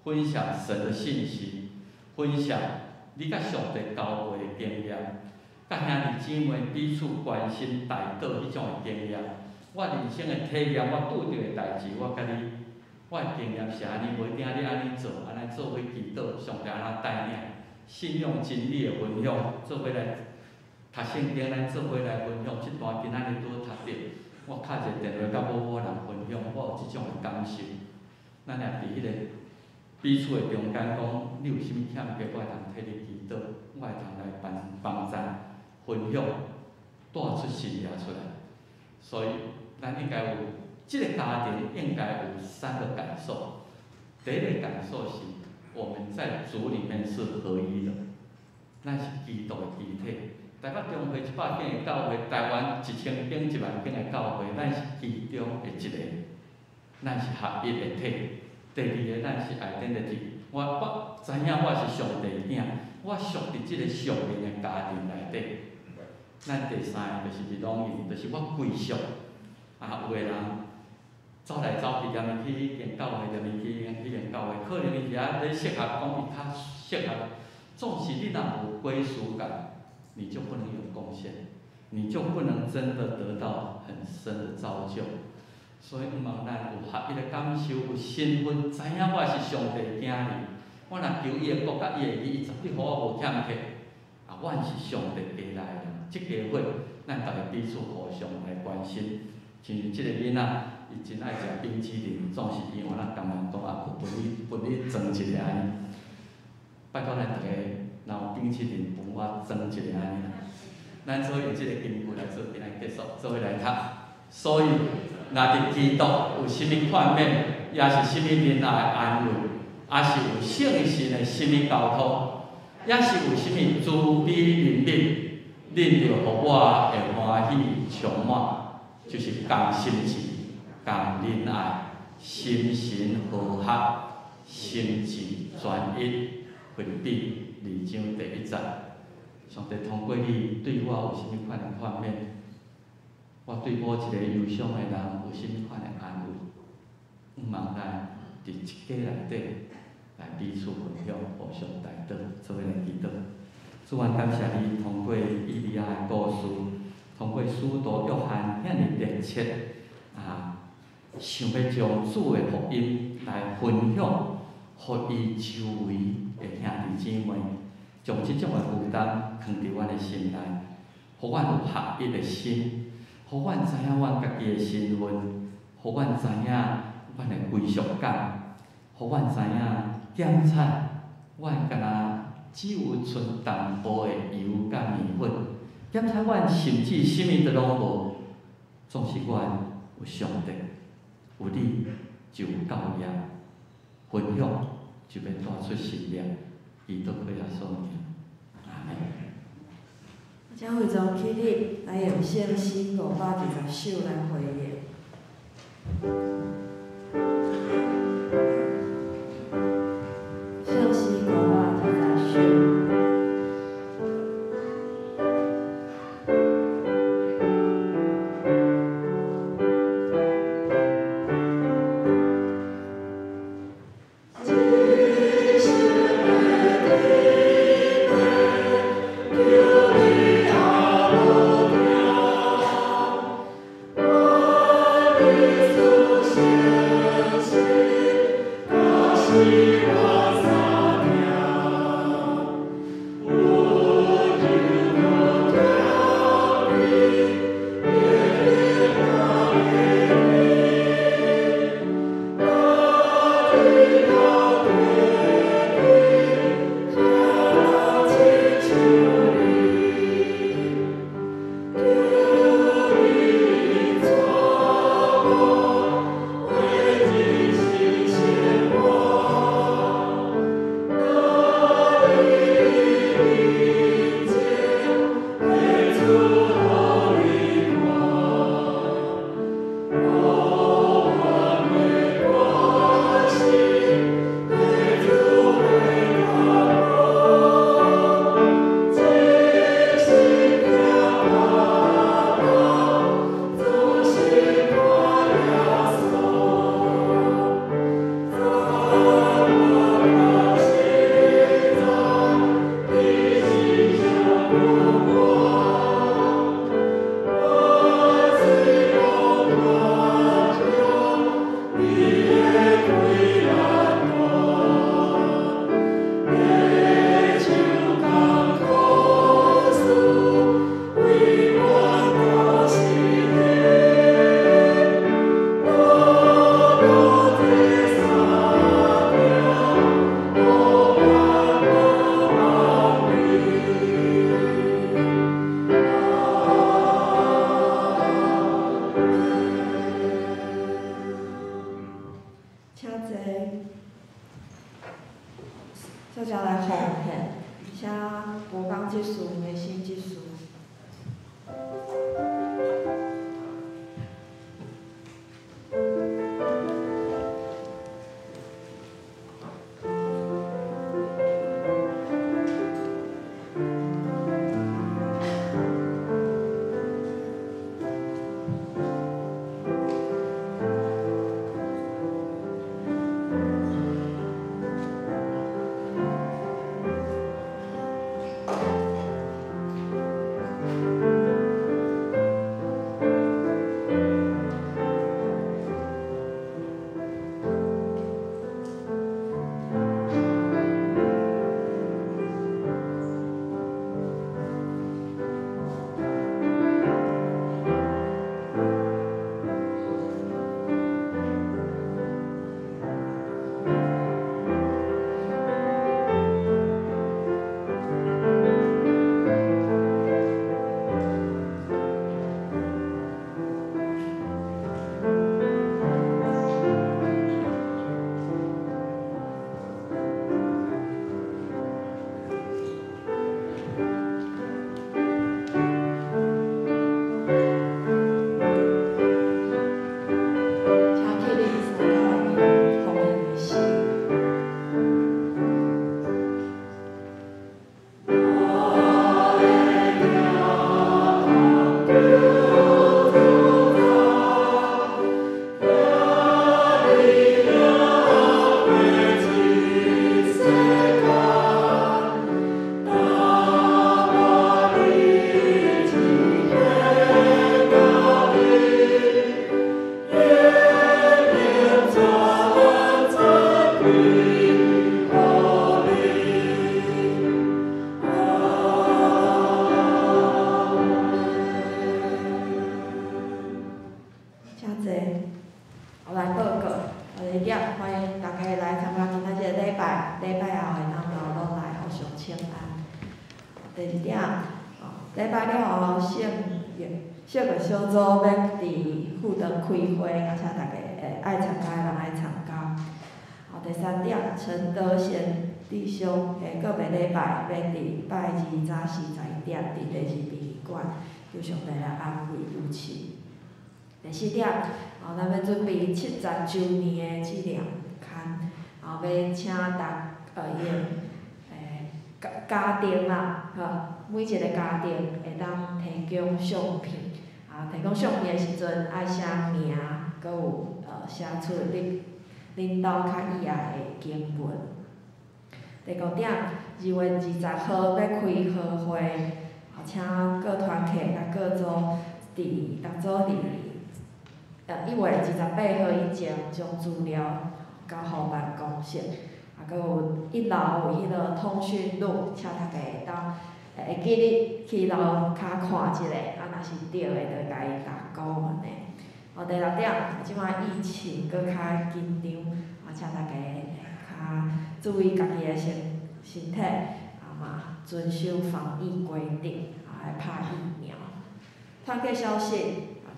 分享神的信息，分享你佮上帝交陪的經驗，佮兄弟姊妹彼此關心代禱彼種的經驗，我人生的體驗，我拄著的代誌，我佮你，我的經驗是按呢，無一定你按呢做，按呢做伙祈禱，上帝按怎帶領，信仰真理的分享，做伙來讀聖經，咱做伙來分享。這段今仔日拄讀著，我敲一個電話佮某某人分享，我有這種的感受。咱也佇彼個彼此的中間講，你有啥物欠缺，我會通替你祈禱，我會通來幫幫贊、分享，帶出神力出來。所以，咱應該有這個家庭應該有三個感受。第一個感受是，我們在主裡面是合一的，咱是基督的肢體。台北中會100間的教會，台灣1000間、1萬間的教會，咱是其中的一個，咱是合一的體。第二个，咱是 identity，我知影我是上帝囝，我屬佇這個屬靈的家庭內底。咱第三个就是 belonging，就是我歸屬。啊，有的人走來走去，踮伊去彼間教會，踮伊去彼間教會，可能伊佇遐咧適合，講伊較適合。總是你若無歸屬感，你就不能有貢獻，你就不能真的得到很深的造就。所以，毋望咱有合一的感受，有身份，知影我是上帝囝兒。我若求伊的國佮伊的義，伊絕對予我無欠缺。啊，阮是上帝家內的人，這家伙，咱逐家彼此互相來關心。親像這個囡仔，伊真愛食冰淇淋，總是伊換咱感覺講啊，分你分你裝一个按呢。拜託咱逐家，若有冰淇淋，分我裝一个按呢。咱做用這個金句來做今仔結束，做伙來讀。所以，若佇基督有啥物勸勉，抑是啥物仁愛安慰，抑是有聖神的啥物交通，抑是有啥物慈悲憐憫，恁著予我的歡喜充滿，就是仝心志、仝仁愛、心神和合、心志專一。腓立比2章第1節，上帝通過你對我有啥物款的勸勉？我對某一個憂傷的人有啥物款的安慰？毋望咱佇這家內底來彼此分享，互相代禱，做伙來祈禱。主，阮感謝你通過以利亞的故事，通過使徒約翰遐爾熱切啊，想欲將主的福音來分享，予伊周圍的兄弟姊妹，將這種的負擔囥佇阮的心內，予阮有合一的心。予阮知影阮家己的身份，予阮知影阮的歸屬感，予阮知影減菜，阮敢若只有賰淡薄的油佮麵粉。检查阮甚至啥物都攏無，總是阮有上帝，有你就有教業，分享就欲帶出神蹟，祈禱靠耶穌名，阿們。請會眾起立，來用聖詩520首來回應。聖詩520首。大家來奉獻，請國剛執事、梅心執事。我來報告，第一點，歡迎大家來參加今仔日禮拜，禮拜後會當留落來互相請安。第二點，禮拜了後，聖小個小組欲佇富德開會，啊，請大家會愛參加的人愛參加。第三點，陳德賢弟兄下個禮拜欲佇拜二早時11點，佇第二殯儀館，求上帝來安慰扶持。第四點，咱欲準備70週年的紀念刊，欲請逐用家家庭啦，吼，每一个家庭會當提供相片，提供相片的時陣愛寫名，閣有寫出恁恁兜較意愛的經文。第五點，2月20號欲開合會，請各團契佮各組佇逐組佇1月28號以前將資料交予辦公室。閣有一樓有彼个通訊錄，請大家會當會記得去樓跤看一下，若是對的，就共伊打勾按呢。第六點，這擺疫情閣較緊張，請大家較注意家己的身體，嘛遵守防疫規定，愛拍疫苗。團契消息，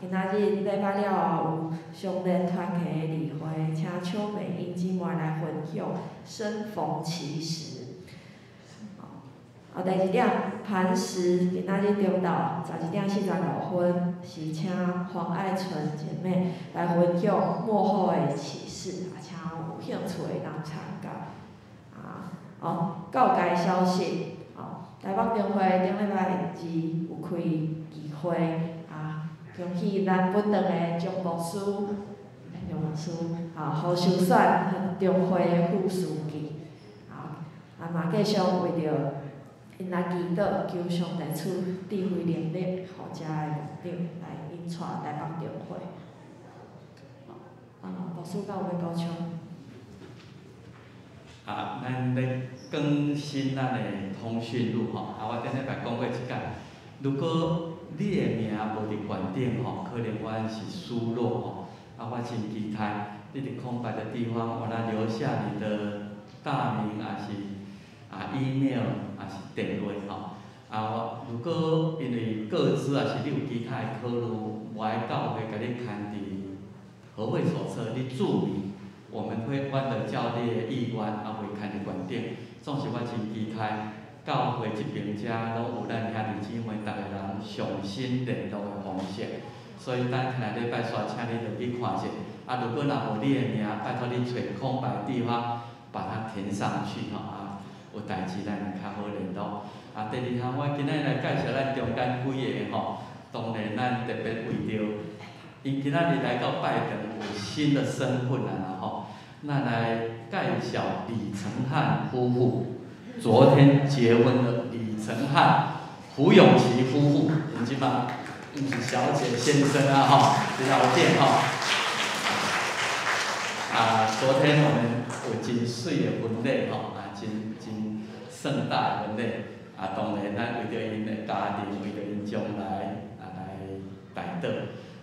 今仔日禮拜了後有相連團契的例會，請邱美英姊妹來分享生逢其時。第二點，磐石今仔日中晝11點45，是請黃愛純姐妹來分享末後的啟示，請有興趣的通參加。教界消息，台北中會頂禮拜二有開聚會，恭喜咱本堂的張牧師，張牧師，予受選中會的副書記，嘛繼續為著𪜶來祈禱，求上帝賜智慧能力，予遮的牧長來引帶台北中會。牧師敢有欲補充？咱咧更新咱的通訊錄吼，我頂禮拜講過一擺，如果你的名無佇懸頂吼，可能阮是疏落吼，我真期待你佇空白的地方，我來留下你的大名，抑是email，抑是電話吼。我如果因為個資，抑是你有其他的考慮，無愛教會共你牽佇和會手冊，你注明，我們會阮就照你的意願，袂牽佇懸頂。總是我真期待教會這邊遮攏有咱兄弟姊妹逐个人上新聯絡的方式，所以等聽禮拜煞請你落去看者。如果若無你的名，拜託你揣空白地方，把它填上去吼。有代誌咱會較好聯絡。第二項，我今仔日來介紹咱中間幾个吼，當然咱特別為著𪜶今仔日來到拜堂有新的身份啊吼，咱來介紹李承翰夫婦，昨天結婚的李承翰、胡永琪夫婦，𪜶這擺毋是小姐先生啊吼，是老店吼。昨天我們有真媠的婚禮吼，真真盛大的婚禮。當然咱為著𪜶的家庭，為著𪜶將來來代禱。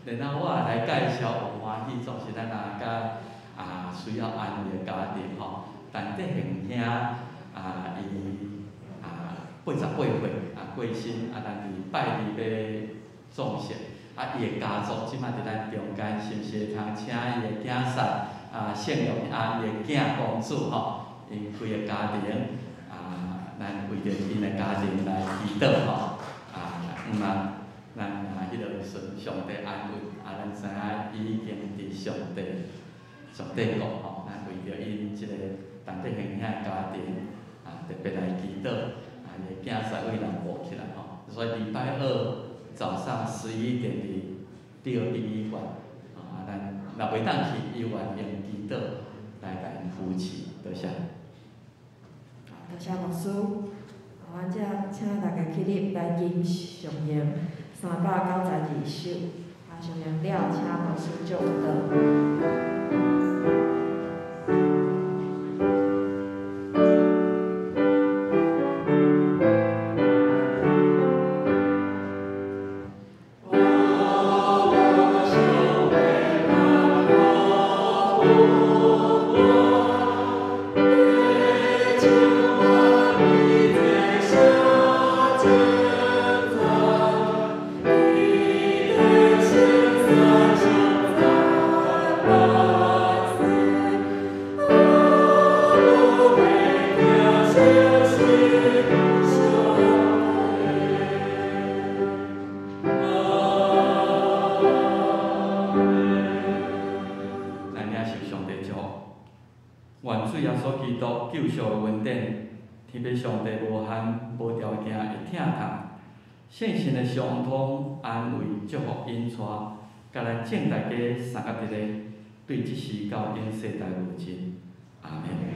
然後我也來介紹有歡喜，總是咱若較需要安慰的家庭吼。陳德恒兄伊88歲過身，咱佇拜二欲葬禮，伊的家族這擺佇咱中間，是毋是會通請伊的囝婿聖容伊的囝公主吼，𪜶規個家庭咱為著𪜶的家庭來祈禱吼，毋嘛，咱彼个順上帝安慰，咱知影伊已經佇上帝上帝國吼，咱為著𪜶這個陳德恒兄的家庭特別來祈禱，伊的囝婿為人無起來吼，所以禮拜二早上11點佇第二殯儀館，咱若袂當去，伊願用祈禱來共𪜶扶持，多謝。多謝牧師，阮這請大家起立來吟誦392首，誦完了，請牧師祝禱。我主耶穌基督救贖的恩典，天父上帝無限無條件的疼痛，聖神的相通安慰祝福引帶，佮咱眾大家相佮佇咧，對這時到永世代無盡。阿們。